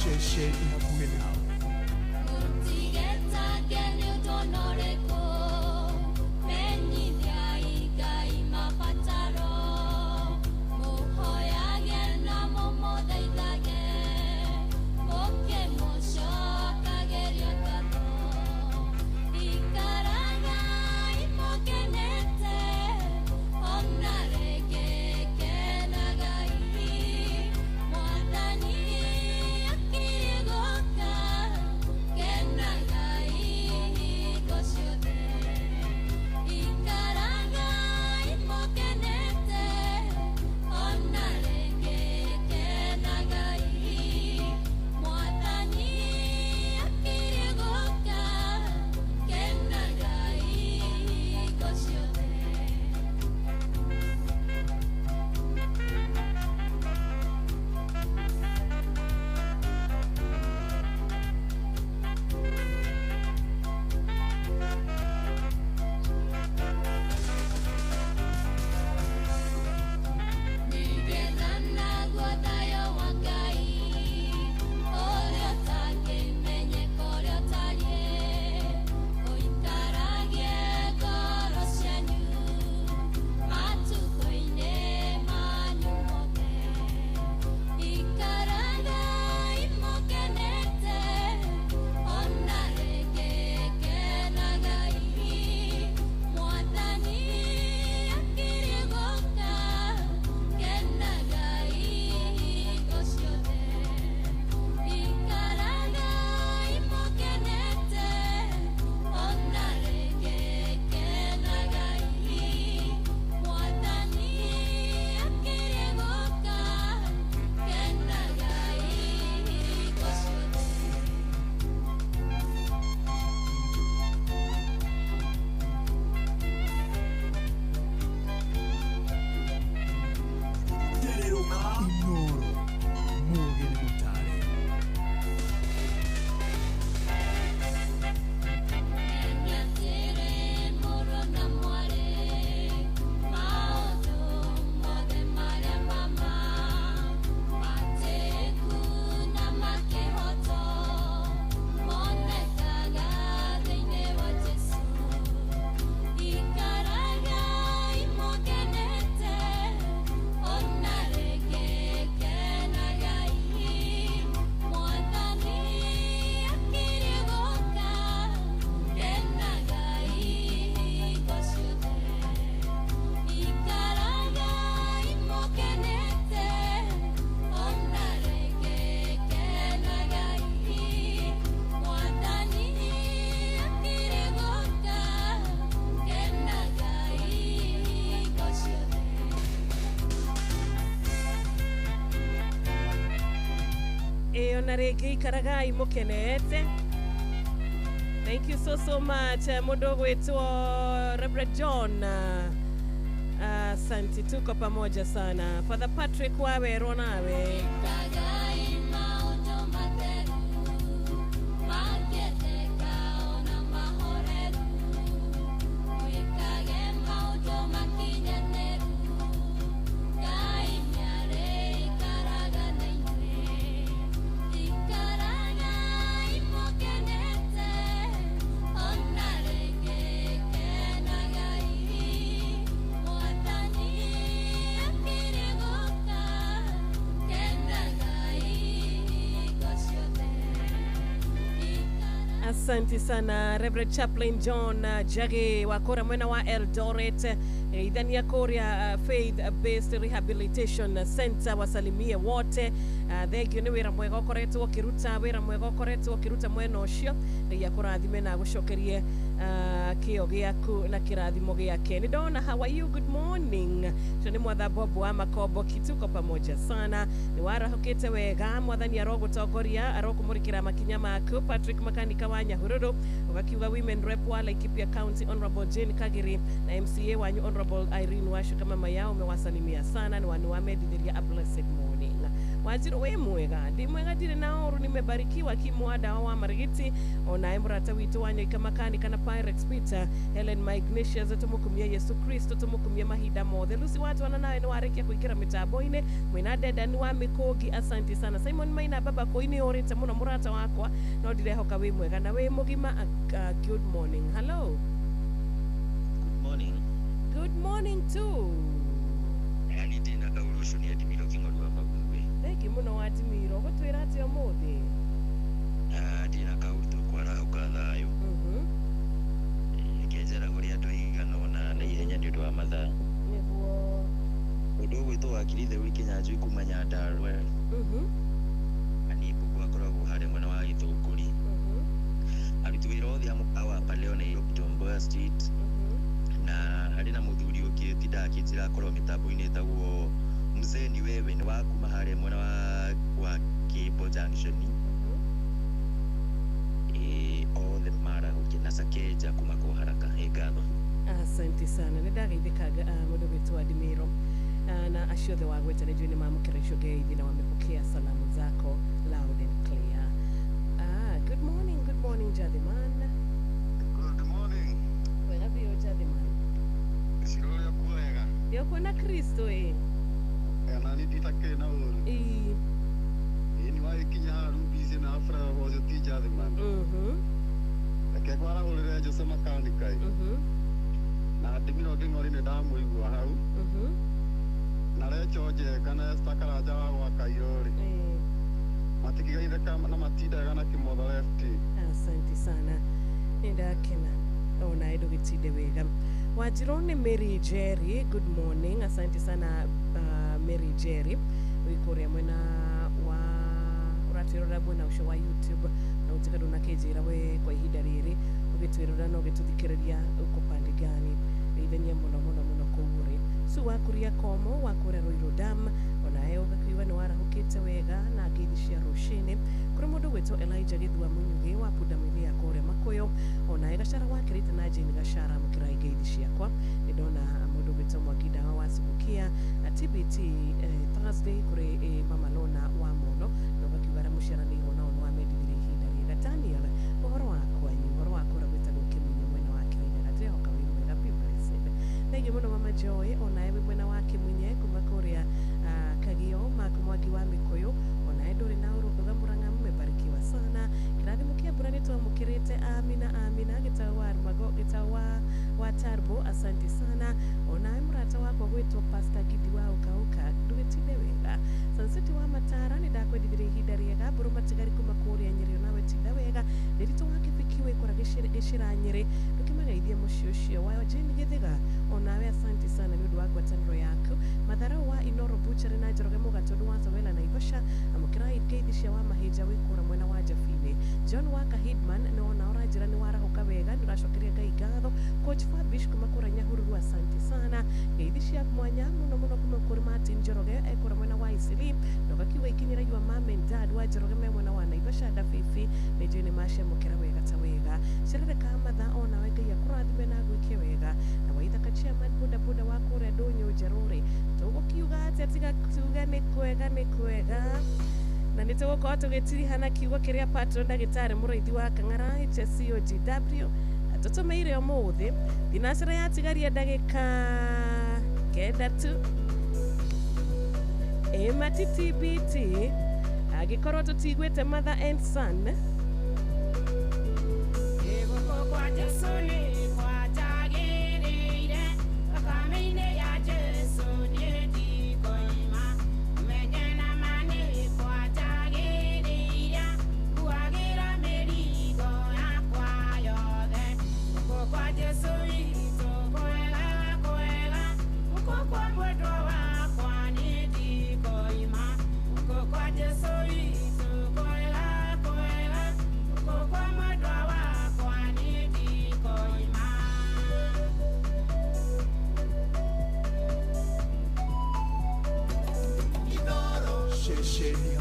Ceceni hakuhĩ nawe. Kenagai. Ona rĩngĩ ikaragai mũkenete. Thank you so so much mũndũ ũgwĩtwo Reverend John. Asante, tuko pamoja sana. Father Patrick wawerwo nawe. Asante sana Reverend Chaplain John Jage wa kora mwena wa Eldoret, idhani ya Korea Faith Based Rehabilitation Center, wasalimie wote. Thengio nĩ wĩra mwega ũkoretwo ũkĩruta, wĩra mwega ũkoretwo ũkĩruta mwena ũcio. Ngai akũrathime na agũcokerie kĩo gĩaku na kĩrathimo gĩake. Nĩ ndona how are you, good morning. Ũcio nĩ mwatha Bob wa Makombo, kituko pamoja sana. Nĩ warahũkĩte wega, mwathani arogũtongoria, arokũmũrĩkĩra makinya maku. Patrick Makanika wa Nyahururu ugakiuga women rep wa Laikipia County Honorable Jane Kagiri na MCA wanyu Honorable Irene Washuka mama yao umewasalimia sana, na wanu wamedithiria a blessed morning. Wanjiru wĩ mwega, ndĩ mwega ndirĩ na ũru, nimebarikiwa kimwada wa Marigiti onaye mũrata witũ wa Nyoika Makanika na Pyrex Peter Helen Maignatius, tũmũkumie Yesu Kristo, tũmũkumie mahinda mothe. Lucy watwana nawe nĩ warĩkia kũingĩra mĩtambo-inĩ, mwĩna Dedan wa Mĩkũngi, asante sana. Simon Maina baba koi nĩ ũrĩte mũno mũrata wakwa, no ndirehoka wĩ mwega na wĩ mũgima. Good morning. Hello. Good morning. Good morning too. Yani ndĩna kaũndũ ũcio nĩ Adimiro Kĩng'oru wa Maguĩ. Thengi mũno Adimiro, ũgũtwĩra atĩa ũmũthĩ? Ndĩna kaũndũ kwarahũka thayũ. Reke njaragũre andũ aigana ũna na ihenya nĩ ũndũ wa mathaa. Nĩguo. Mũndũ ũgwĩtwo Wakiri Theuri Kĩnyanjui kuma Nyandarua. Na niĩ mbũgũ akoragwo harĩa mwena wa Gĩthũngũri. Aruti wĩra othe a mũkawa wa Paleo Nairobi Tom Mboya Street. Na harĩ na mũthuri ũngĩ ũtindaga akĩnjĩra akorwo mĩtambo-inĩ ĩtagwo Mzee ni wewe, nĩ wa kuma harĩa mwena wa Kĩbo Junction. Othe marahũke na Sakeja kuma kwa haraka. Ngatho. Asante sana, nĩ ndageithĩka mũndũ gwĩtwo Adimiro na acio othe wagweta nĩ njũĩ nĩ mamũkĩra icio ngeithi na wamepokea salamu zako loud and clear. Good morning, good morning Jathiman. Good morning. Wega biũ Jathiman. Cirũrĩa kuwega. Ndĩokuona Kristo ĩ. Na nĩ nditakĩrĩ na ũru. Ĩĩ. Ĩĩ nĩ wagĩkinya haha Rubisi na Afra ũcio ti Jathiman. Reke ngwarahũrĩre Jose Makanika ĩ. Na Adimiro Kĩng'ori nĩ ndamũigua hau. Na Recho Njenga na Esther Karanja wa gwa Kairũ rĩ. Matikĩgeithĩka na matindaga na kĩmotho left. Asante sana, nĩndakena onawe ndũgĩtinde wega. Wanjirũ nĩ Mary Jerry, good morning. Asante sana Mary Jerry wĩ kũrĩa mwena wa ũratwĩrora mwena ũcio wa YouTube, na ũtuĩka ndũnakĩnjĩra we kwa ihinda rĩrĩ ũgĩtwĩrora na ũgĩtũthikĩrĩria uko pande gani. Geithania mũno mũno mũno kũu ũrĩ. Su wa Kuria Komo wa kũrĩa Ruiru Dam onawe ũgakiuga nĩ warahũkĩte wega na ngeithi cia rũcinĩ. Kũrĩ mũndũ gwĩtwo Elijah Gĩthua Mũnyugĩ wa pundamilia kũrĩa Makũyũ, onawe Gachara wa Kĩrĩte na Jane Gachara mũkĩrai ngeithi ciakwa. Nĩ ndona mũndũ gwĩtwo Mwangi Ndawa wa Subukia TBT Thursday kũrĩ Mama Lona wa Mono, na ũgakiuga arĩa mũciaranĩirwo nao nĩ wamendithirie ihinda rĩega. Daniel, ũhoro wa kwanyu, ũhoro wa kũrĩa gwĩtagwo Kĩmunye mwena wa Kĩrĩnyaga, ndĩrehoka wĩ mwega, be blessed. Thengiũ mũno Mama Joy, onawe wĩ mwena wa Kĩmunye kuma kũrĩa Kagio, Mark Mwangi wa Mĩkũyũ, onawe ndũrĩ na ũru kuga Mũrang'a mmebarikiwa sana. Kĩrathimo kĩa mbura nĩ twamũkĩrĩte, amina amina. Gĩtaũ wa Rumago, gĩtaũ wa Tarbo, asante sana. Onawe mũrata wakwa gwĩtwo Pastor Gidi wa Ũkauka, ndũgĩtinde wega. Sanseti wa Matara nĩ ndakwendithirie ihinda rĩega. Mbũrũ matigari kuma kũrĩa Nyĩrĩ, onawe tinda wega. Ndĩritũ wa Kĩbiki wĩ kũrĩa gĩcĩra Nyĩrĩ, ndũkĩmageithie mũciĩ ũcio wa Jane Gĩthĩga, onawe asante sana nĩ ũndũ wa ngwatanĩro yaku. Matharau wa Inoro Butchery na Njoroge Mũgatũndũ wa Sawela Naivasha, amũkĩra ngeithi cia wa Mahĩnja wĩ kũrĩa mwena wa Jabini. John wa Kahidman nĩ wona ũranjĩra ũkanjĩra nĩ warahũka wega nĩ ũracokeria Ngai ngatho. Coach Fabish kuma kũrĩa Nyahururu, asante sana. Ngeithi cia mwanya mũno mũno kuma kũrĩ Martin Njoroge ekũrĩa mwena wa Isili, na ũgakiuga ikinyĩra your mom and dad wa Njoroge me mwena wa Naivasha Ndabibi, nĩ njũĩ nĩ macemũkĩra wega ta wega. Cerere Kamatha onawe Ngai akũrathime na agwĩke wega. Na Waithaka chairman boda boda wa kũrĩa Ndũnyũ Njerũ-rĩ, tũgũkiuga atĩa tiga tuge nĩ kwega nĩ kwega. Na nĩ tũgũkorwo tũgĩtirihana kiugo kĩrĩa patron ndagĩtarĩ mũrĩithi wa Kang'ara HSCOGW atũtũmĩire ũmũthĩ. Thinacera yatigaria ndagĩka 9 tu ĩma ti TBT angĩkorwo tũtiguĩte mother and son. Ceceni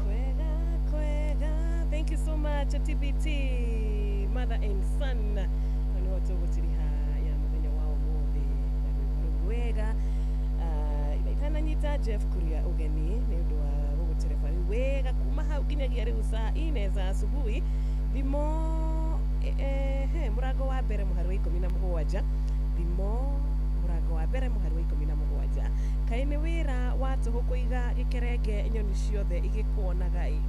hakuhĩ nawe. Thank you so much TBT mother and son. Na nĩ tũgũtiriha ya mũthenya wa ũmũthĩ na rwĩmbo rũu rwega. Itananyita Jeff Kuria ũgeni nĩ ũndũ wa gũgũtereba rĩu wega kuma hau nginyagia rĩu saa 4 za asubuhi. Thimo mũrango wa mbere mũhari wa 17. Thimo mũrango wa mbere mũhari wa 17. Kaĩ nĩ wĩra wa tũhũ kũiga gĩkerenge nyoni ciothe igĩkuonaga ĩ.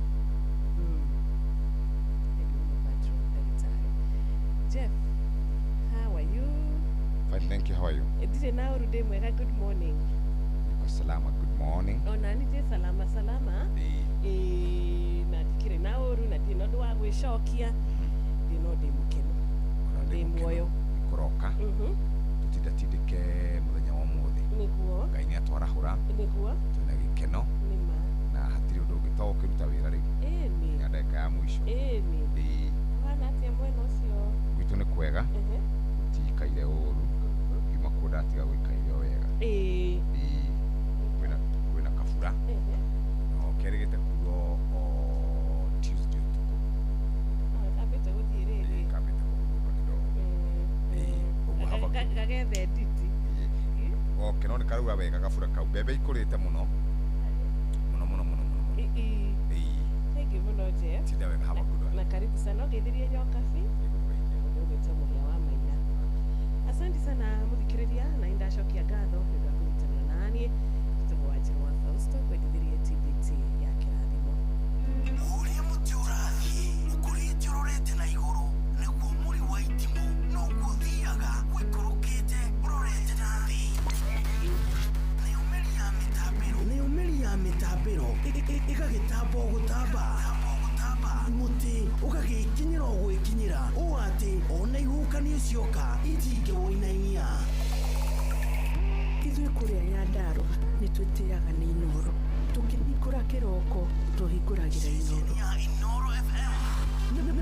Jeff, how are you? Fine, thank you. How are you? Ndirĩ na ũru, ndĩ mwega. Good morning. Niko salama. Good morning. Ona nĩ ndĩ salama salama. Na ndikĩrĩ na ũru na ndirĩ na ũndũ wa gwĩcokia. Ndĩ no ndĩ mũkenu. Ndĩ muoyo. Kũroka. Tũtindatindĩke mũthenya wa ũmũthĩ. Nĩguo. Ngai nĩ atwarahũra. Nĩguo. Twĩna gĩkeno. Nĩma. Na hatirĩ ũndũ ũngĩ to ũkĩruta Karauga wega gabura kau mbembe ikũrĩte mũno mũno mũno mũno mũno. Thank you mũno Jeff. Tinda wega, have a good one. Na karibu sana ũgeithirie Nyokabi mũndũ ũgwĩtwo Mũhĩa wa Maina. Asante sana mũthikĩrĩria, na nĩndacokia ngatho nĩ ũndũ wa kũnyitanĩra na niĩ. Njĩtagwo Wanjirũ wa Fausto, kwendithirie TBT ya kĩrathimo. Ũrĩa mũtĩ ũrathiĩ ũkũrĩte ũrorete na igũrũ nĩguo mũri wa itimũ noguo ũthiaga ũikũrũkĩte ũrorete na thĩ. Nayo mĩri ya mĩtambĩro, nayo mĩri ya mĩtambĩro ĩgagĩtamba o gũtamba, mũtĩ ũgagĩkinyĩra o gwĩkinyĩra ũũ atĩ ona ihuhũkanio cioka itingĩwũinainia. Ithuĩ kũrĩa Nyandarũa nĩ twĩtĩaga nĩ Inooro. Tũkĩhingũra kĩroko tũhingũragĩra Inooro. Inooro FM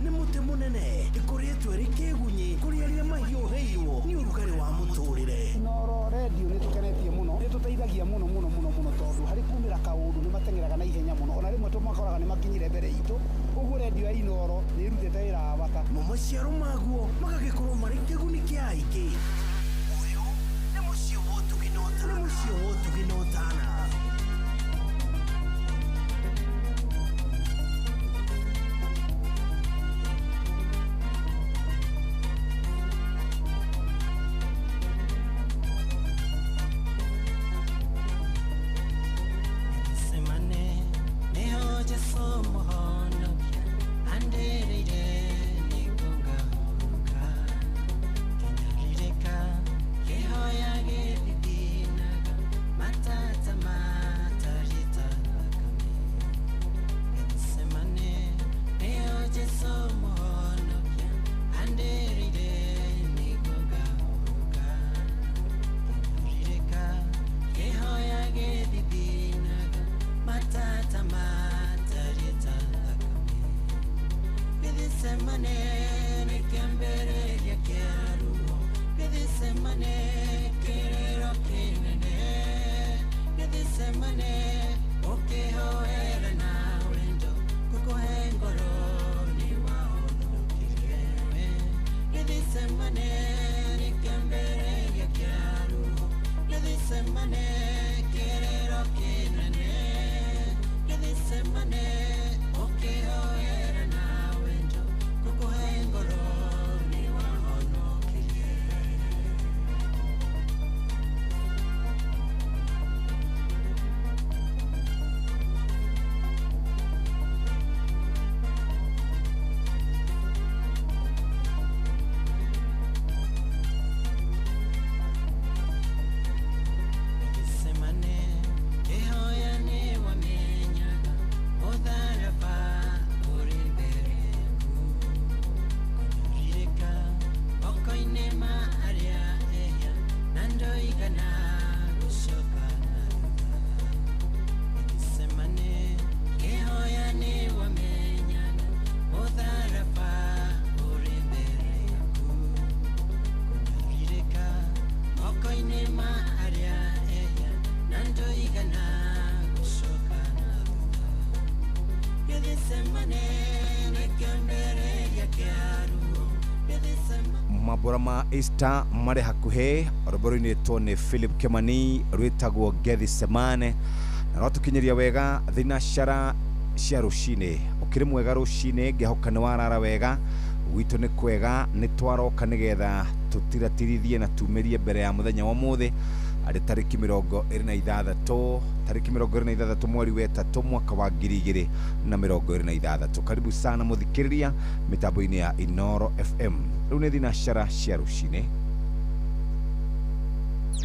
nĩ mũtĩ mũnene ĩkoretwo ĩrĩ kĩgunyĩ kũrĩ arĩa mahiũhĩirwo nĩ ũrugarĩ wa mũtũrĩre. Inooro redio nĩ tũkenetie mũno, nĩ tũteithagia mũno mũno mũno mũno tondũ harĩ kumĩra kaũndũ nĩ mateng'eraga na ihenya mũno, ona rĩmwe tũmakoraga nĩ makinyire mbere itũ. Ũguo redio ya Inooro nĩ ĩrutĩte wĩra wa bata. Mo maciaro maguo magagĩkorwo marĩ kĩguni kĩa aingĩ. Ũyũ nĩ mũciĩ wa ũtugi na ũtana. Nĩ mũciĩ wa ũtugi na ũtana. Mambura ma Easter marĩ hakuhĩ, rwĩmbo rũinĩtwo nĩ Philip Kimani rwĩtagwo Gethsemane, na rwatũkinyĩria wega thinacara cia rũcinĩ. Ũkĩrĩ mwega rũcinĩ, ngĩhoka nĩ warara wega. Gwitũ nĩ kwega, nĩ twaroka nĩgetha tũtiratirithie na tumĩrie mbere ya mũthenya wa ũmũthĩ arĩ tarĩki 26, tarĩki 26 mweri wa 3 mwaka wa 2026. Karibu sana mũthikĩrĩria mĩtambo-inĩ ya Inooro FM. Rĩu nĩ thinacara cia rũcinĩ.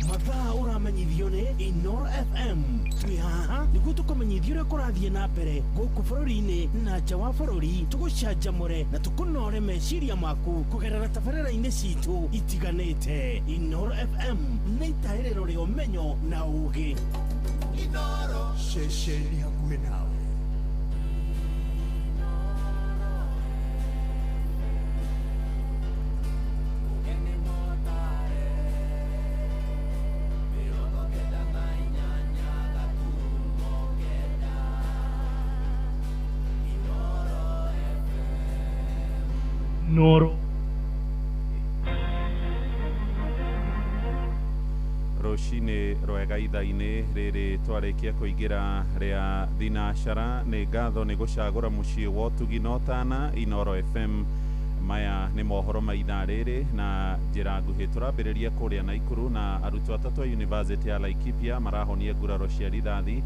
Mathaa ũramenyithio nĩ Inooro FM. Twĩ haha nĩguo tũkũmenyithie ũrĩa kũrathiĩ na mbere gũkũ bũrũri-inĩ na nja wa bũrũri, tũgũcanjamũre na tũkũnore meciria maku kũgerera tabarĩra-inĩ citũ itiganĩte. Inooro FM nĩ itaĩrĩro rĩa ũmenyo na ũũgĩ. Inooro, ceceni hakuhĩ nawe. Noro. Rũcinĩ rwega ithaa-inĩ rĩrĩ twarĩkia kũingĩra rĩa thinacara. Nĩ ngatho nĩ gũcagũra mũciĩ wa ũtugi na ũtana Inoro FM. Maya nĩ mohoro ma ithaa rĩrĩ na njĩra nguhĩ. Tũrambĩrĩria kũrĩa Naikuru na arutwo atatũ a University ya Laikipia marahonia nguraro cia rithathi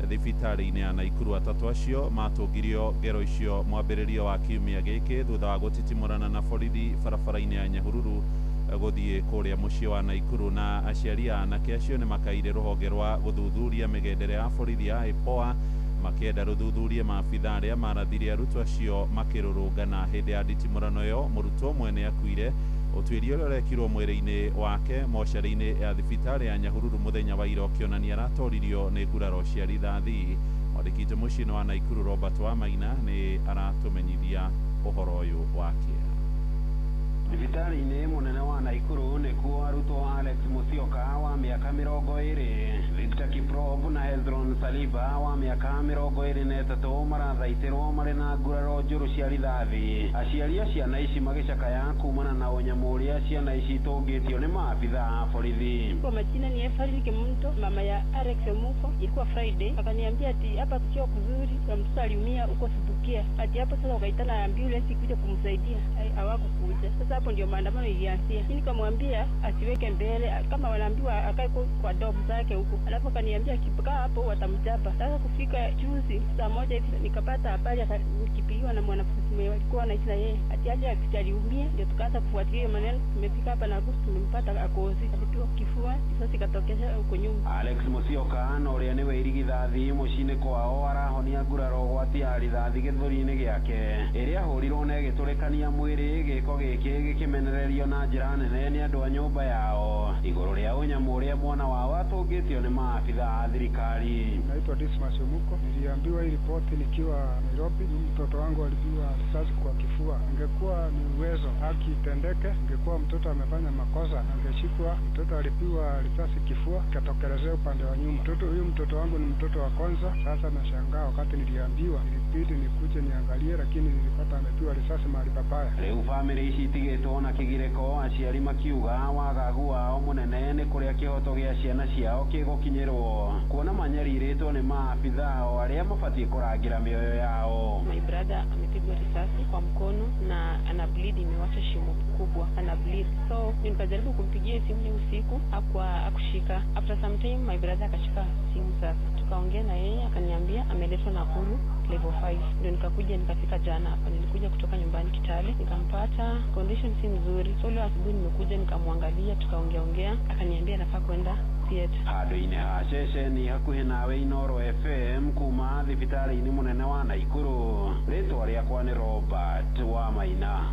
thibitarĩ-inĩ ya Naikuru. Atatũ acio matũngirio ngero icio mwambĩrĩrio wa kiumia gĩkĩ thutha wa gũtitimũrana na borithi barabara-inĩ ya Nyahururu gũthiĩ kũrĩa mũciĩ wa Naikuru. Na aciari a anake acio nĩ makaire rũhonge rwa gũthuthuria mĩgendere ya borithi ya IPOA makĩenda rũthuthurie maabitha arĩa marathire arutwo acio makĩrũrũngana. Hĩndĩ ya nditimũrano ĩyo mũrutwo ũmwe nĩ akuire. Ũtuĩria ũrĩa ũrekirwo mwĩrĩ-inĩ wake mocarĩ-inĩ ya thibitarĩ ya Nyahururu mũthenya wa ira ũkĩonania aratoririo nĩ nguraro cia rithathi. Mwandĩki witũ mũciĩ-inĩ wa Naikuru Robert Wamaina nĩ aratũmenyithia ũhoro ũyũ wa kĩeha. Thibitarĩ-inĩ mũnene wa Naikuru nĩkuo arutwo Alex Musyoka wa mĩaka 20, Victor Kiprop na Hezron Saliba wa mĩaka 23 marathaitĩrwo marĩ na nguraro njũru cia rithathi. Aciari a ciana ici magĩcakaya kumana na ũnyamũ ũrĩa ciana ici itũngĩtio nĩ maabitha a borithi. Kwa majina ni Efarini Kemunto, mama ya Alex Muko. Ilikuwa Friday, akaniambia ati hapa sio kuzuri, na mtoto aliumia huko Subukia. Ati hapo sasa wakaitana ambulance kuja kumsaidia, hawakukuja. Sasa hapo ndio maandamano ilianzia. Mimi nikamwambia asiweke mbele, kama wanaambiwa akae kwa dom zake huko. Alafu akaniambia akikaa hapo watamchapa. Sasa kufika juzi saa 1 hivi nikapata habari, nikipigiwa na mwanafunzi mwenye alikuwa anaishi na yeye ati aje aliumia, ndio tukaanza kufuatilia maneno. Tumefika hapa na Agosti tumempata akozi, alipigwa kifua, sasa ikatokea huko nyuma. Alex Musyoka na ũrĩa nĩwe irigithathi mũciĩ-inĩ kwao arahonia nguraro gwati ya rithathi gĩthũri-inĩ gĩake ĩrĩa ahũrirwo na ĩgĩtũrĩkania mwĩrĩ. Gĩko gĩkĩ gĩkĩmenererio na njĩra nene nĩ andũ a nyũmba yao igũrũ rĩa ũnyamũ ũrĩa mwana wao atũngĩtio nĩ maabitha a thirikari. Naitwa Dismas Omuko. Niliambiwa hii ripoti nikiwa Nairobi. Mtoto wangu alipigwa risasi kwa kifua. Ingekuwa ni uwezo haki itendeke, ingekuwa mtoto amefanya makosa angeshikwa. Mtoto alipigwa risasi kifua ikatokelezea upande wa nyuma. Mtoto huyu, mtoto wangu ni mtoto wa kwanza. Sasa nashangaa wakati niliambiwa, ilibidi nikuje niangalie, lakini nilipata amepigwa risasi mahali pabaya. Rĩu bamĩrĩ ici itigĩtwo na kĩgirĩko, aciari makiuga wagagu wao mũnene nĩ kũrĩa kĩhoto gĩa ciana ciao kĩgũkinyĩrwo kuona manyarirĩtwo nĩ maabitha o arĩa mabatiĩ kũrangĩra mĩoyo yao. My brother amepigwa risasi kwa mkono na ana bleed, imewacha shimo kubwa, ana bleed. So nikajaribu kumpigia simu ni usiku, hakushika. After some time my brother akashika simu sasa. Tukaongea na yeye akaniambia ameletwa Nakuru level 5. Ndio nikakuja nikafika jana hapa. Nilikuja kutoka nyumbani Kitale, nikampata condition si mzuri. So leo asubuhi nimekuja nikamwangalia, tukaongea ongea, akaniambia nafaa kwenda theater. Handũ-inĩ ha ceceni hakuhĩ nawe Inoro FM kuma thibitarĩ-inĩ mũnene wa Naikuru. Rĩtwa rĩakwa nĩ Robert Wamaina.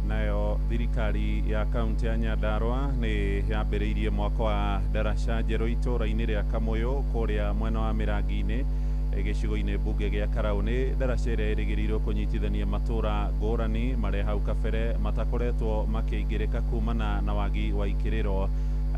Nayo thirikari ya kaunti ya Nyandarua nĩ yambĩrĩirie mwaka wa ndaraca njerũ itũũra-inĩ rĩa Kamũyũ kũrĩa mwena wa Mĩrangi-inĩ gĩcigo-inĩ mbunge gĩa Karau. Nĩ ndaraca ĩrĩa ĩrĩgĩrĩirwo kũnyitithania matũũra ngũrani marĩa hau kabere matakoretwo makĩingĩrĩka kumana na wagi wa ikĩrĩro.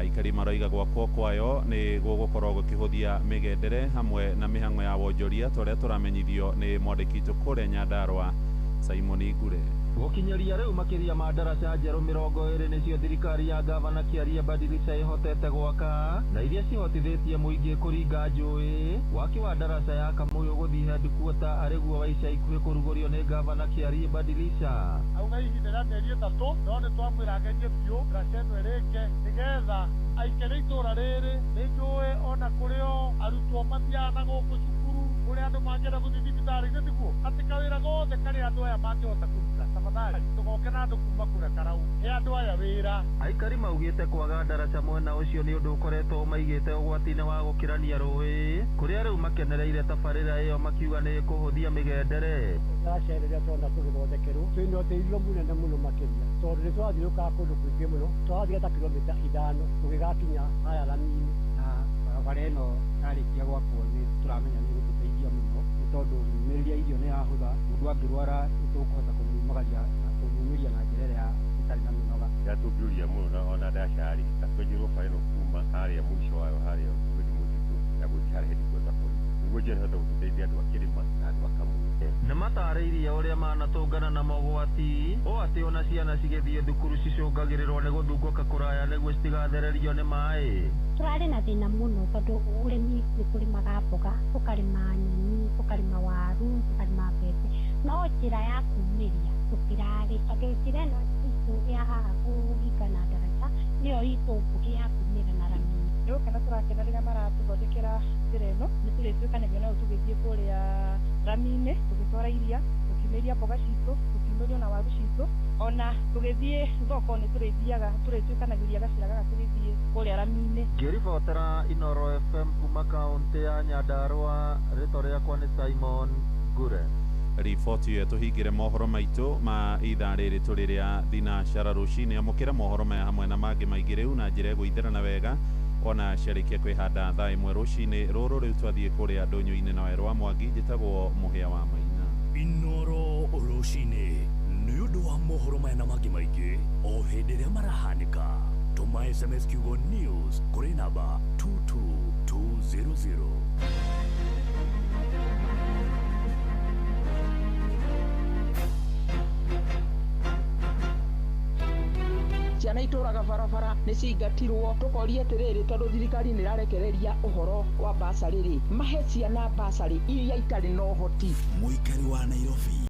Aikari maroiga gwakwo kwayo nĩ gũgũkorwo gũkĩhũthia mĩgendere hamwe na mĩhang'o ya wonjoria ta ũrĩa tũramenyithio nĩ mwandĩki witũ kũrĩa Nyandarua Simon Ngure. Gũkinyĩria rĩu makĩria ma ndaraca njerũ 20 nĩcio thirikari ya gavana Kĩaria Badilisha ĩhotete gwaka na iria cihotithĩtie mũingĩ kũringa njũĩ. Waki wa ndaraca ya Kamũyũ gũthiĩ headquarter arĩ guo wa ica ikuhĩ kũrugũrio nĩ gavana Kĩaria Badilisha. Auga ihinda rĩa mĩeri 3 no nĩ twamwĩra agerie biũ ndaraca ĩno ĩrĩke nĩgetha aikare itũũra rĩrĩ. Nĩ njũĩ ona kũrĩ o arutwo mathiaga na gũkũ cukuru kũrĩa andũ mangĩenda gũthiĩ thibitarĩ-inĩ, tiguo atĩ kawĩra gothe karĩa andũ aya mangĩhota kũruta, tafadhali tũgoke na andũ kuma kũrĩa Karau, he andũ aya wĩra. Aikari maugĩte kwaga ndaraca mwena ũcio nĩ ũndũ ũkoretwo ũmaigĩte ũgwati-inĩ wa gũkĩrania rũĩ kũrĩa rĩu makenereire tabarĩra ĩyo makiuga nĩ ĩkũhũthia mĩgendere. Ndaraca ĩrĩa tũrenda tũgĩthondekerwo twĩna ũteithio mũnene mũno makĩria tondũ nĩ tũrathiũrũrũkaga kũndũ kũingĩ mũno, tũrathiĩ ta kilomita 5 tũgĩgakinya haya rami-inĩ. Na barabara ĩno yarĩkia gwakwo nĩ tũramenya nĩ ĩgũtũteithia mũno nĩ tondũ miumĩrĩria irio nĩ yahũtha, mũndũ angĩrwara nĩ tũkũhota kũmumagaria na kũmumĩria na njĩra ĩrĩa ĩtarĩ na mĩnoga. Kĩrĩa tũngĩũria mũno na ona ndaraca yarĩka twenjerwo bara ĩno kuma harĩa mũico wayo harĩa Mũtitũ na gũthiĩ harĩa headquarter borithi nĩguo Rĩu njĩra ĩno gũteithia andũ a kĩrĩma na andũ a Kamũyũ. Nĩ matarĩirie ũrĩa manatũngana na mogwati o atĩ ona ciana cigĩthiĩ thukuru cicũngagĩrĩrwo nĩ gũthungũka kũraya nĩguo citigathererio nĩ maĩ. Tũrarĩ na thĩna mũno tondũ ũrĩmi nĩ tũrĩmaga mboga, tũkarĩma nyeni, tũkarĩma waru, tũkarĩma mbembe, no njĩra ya kumĩria tũtirarĩ tondũ njĩra ĩno itũ ya haha kũringana ndaraca nĩyo itũ nguhĩ ya kumĩra na rami. Nĩ gũkena tũrakena rĩrĩa maratũthondekera njĩra ĩno, nĩ tũrĩtuĩkanagia nayo tũgĩthiĩ kũrĩa rami-inĩ, tũgĩtwara iria, tũkiumĩria mboga citũ, tũkiumĩria ona waru citũ, ona tũgĩthiĩ thoko nĩ tũrĩthiaga tũrĩtuĩkanagĩria gacĩra gaka tũgĩthiĩ kũrĩa rami-inĩ. Ngĩribotera Inoro FM kuma kaũntĩ ya Nyandarua, rĩtwa rĩakwa nĩ Simon Ngure. Riboti ĩyo tũhingĩre mohoro maitũ ma ithaa rĩrĩ tũrĩ rĩa thinacara rũcinĩ. Amũkĩra mohoro maya hamwe na mangĩ maingĩ rĩu na njĩra ĩgũithĩrana wega ona ciarĩkia kwĩhanda thaa 1 rũcinĩ rũrũ. Rĩu twathiĩ kũrĩa ndũnyũ-inĩ na Werũ wa Mwangi. Njĩtagwo Mũhĩa wa Maina. Inoro rũcinĩ nĩ ũndũ wa mohoro maya na mangĩ maingĩ o hĩndĩ ĩrĩa marahanĩka. Tũma SMS kiugo news kũrĩ namba 22200. Ciana itũraga barabara nĩ ciingatirwo, tũkoria atĩrĩrĩ, tondũ thirikari nĩ ĩrarekereria ũhoro wa basarĩ rĩ, mahe ciana basarĩ iria itarĩ na ũhoti. Mũikari wa Nairobi.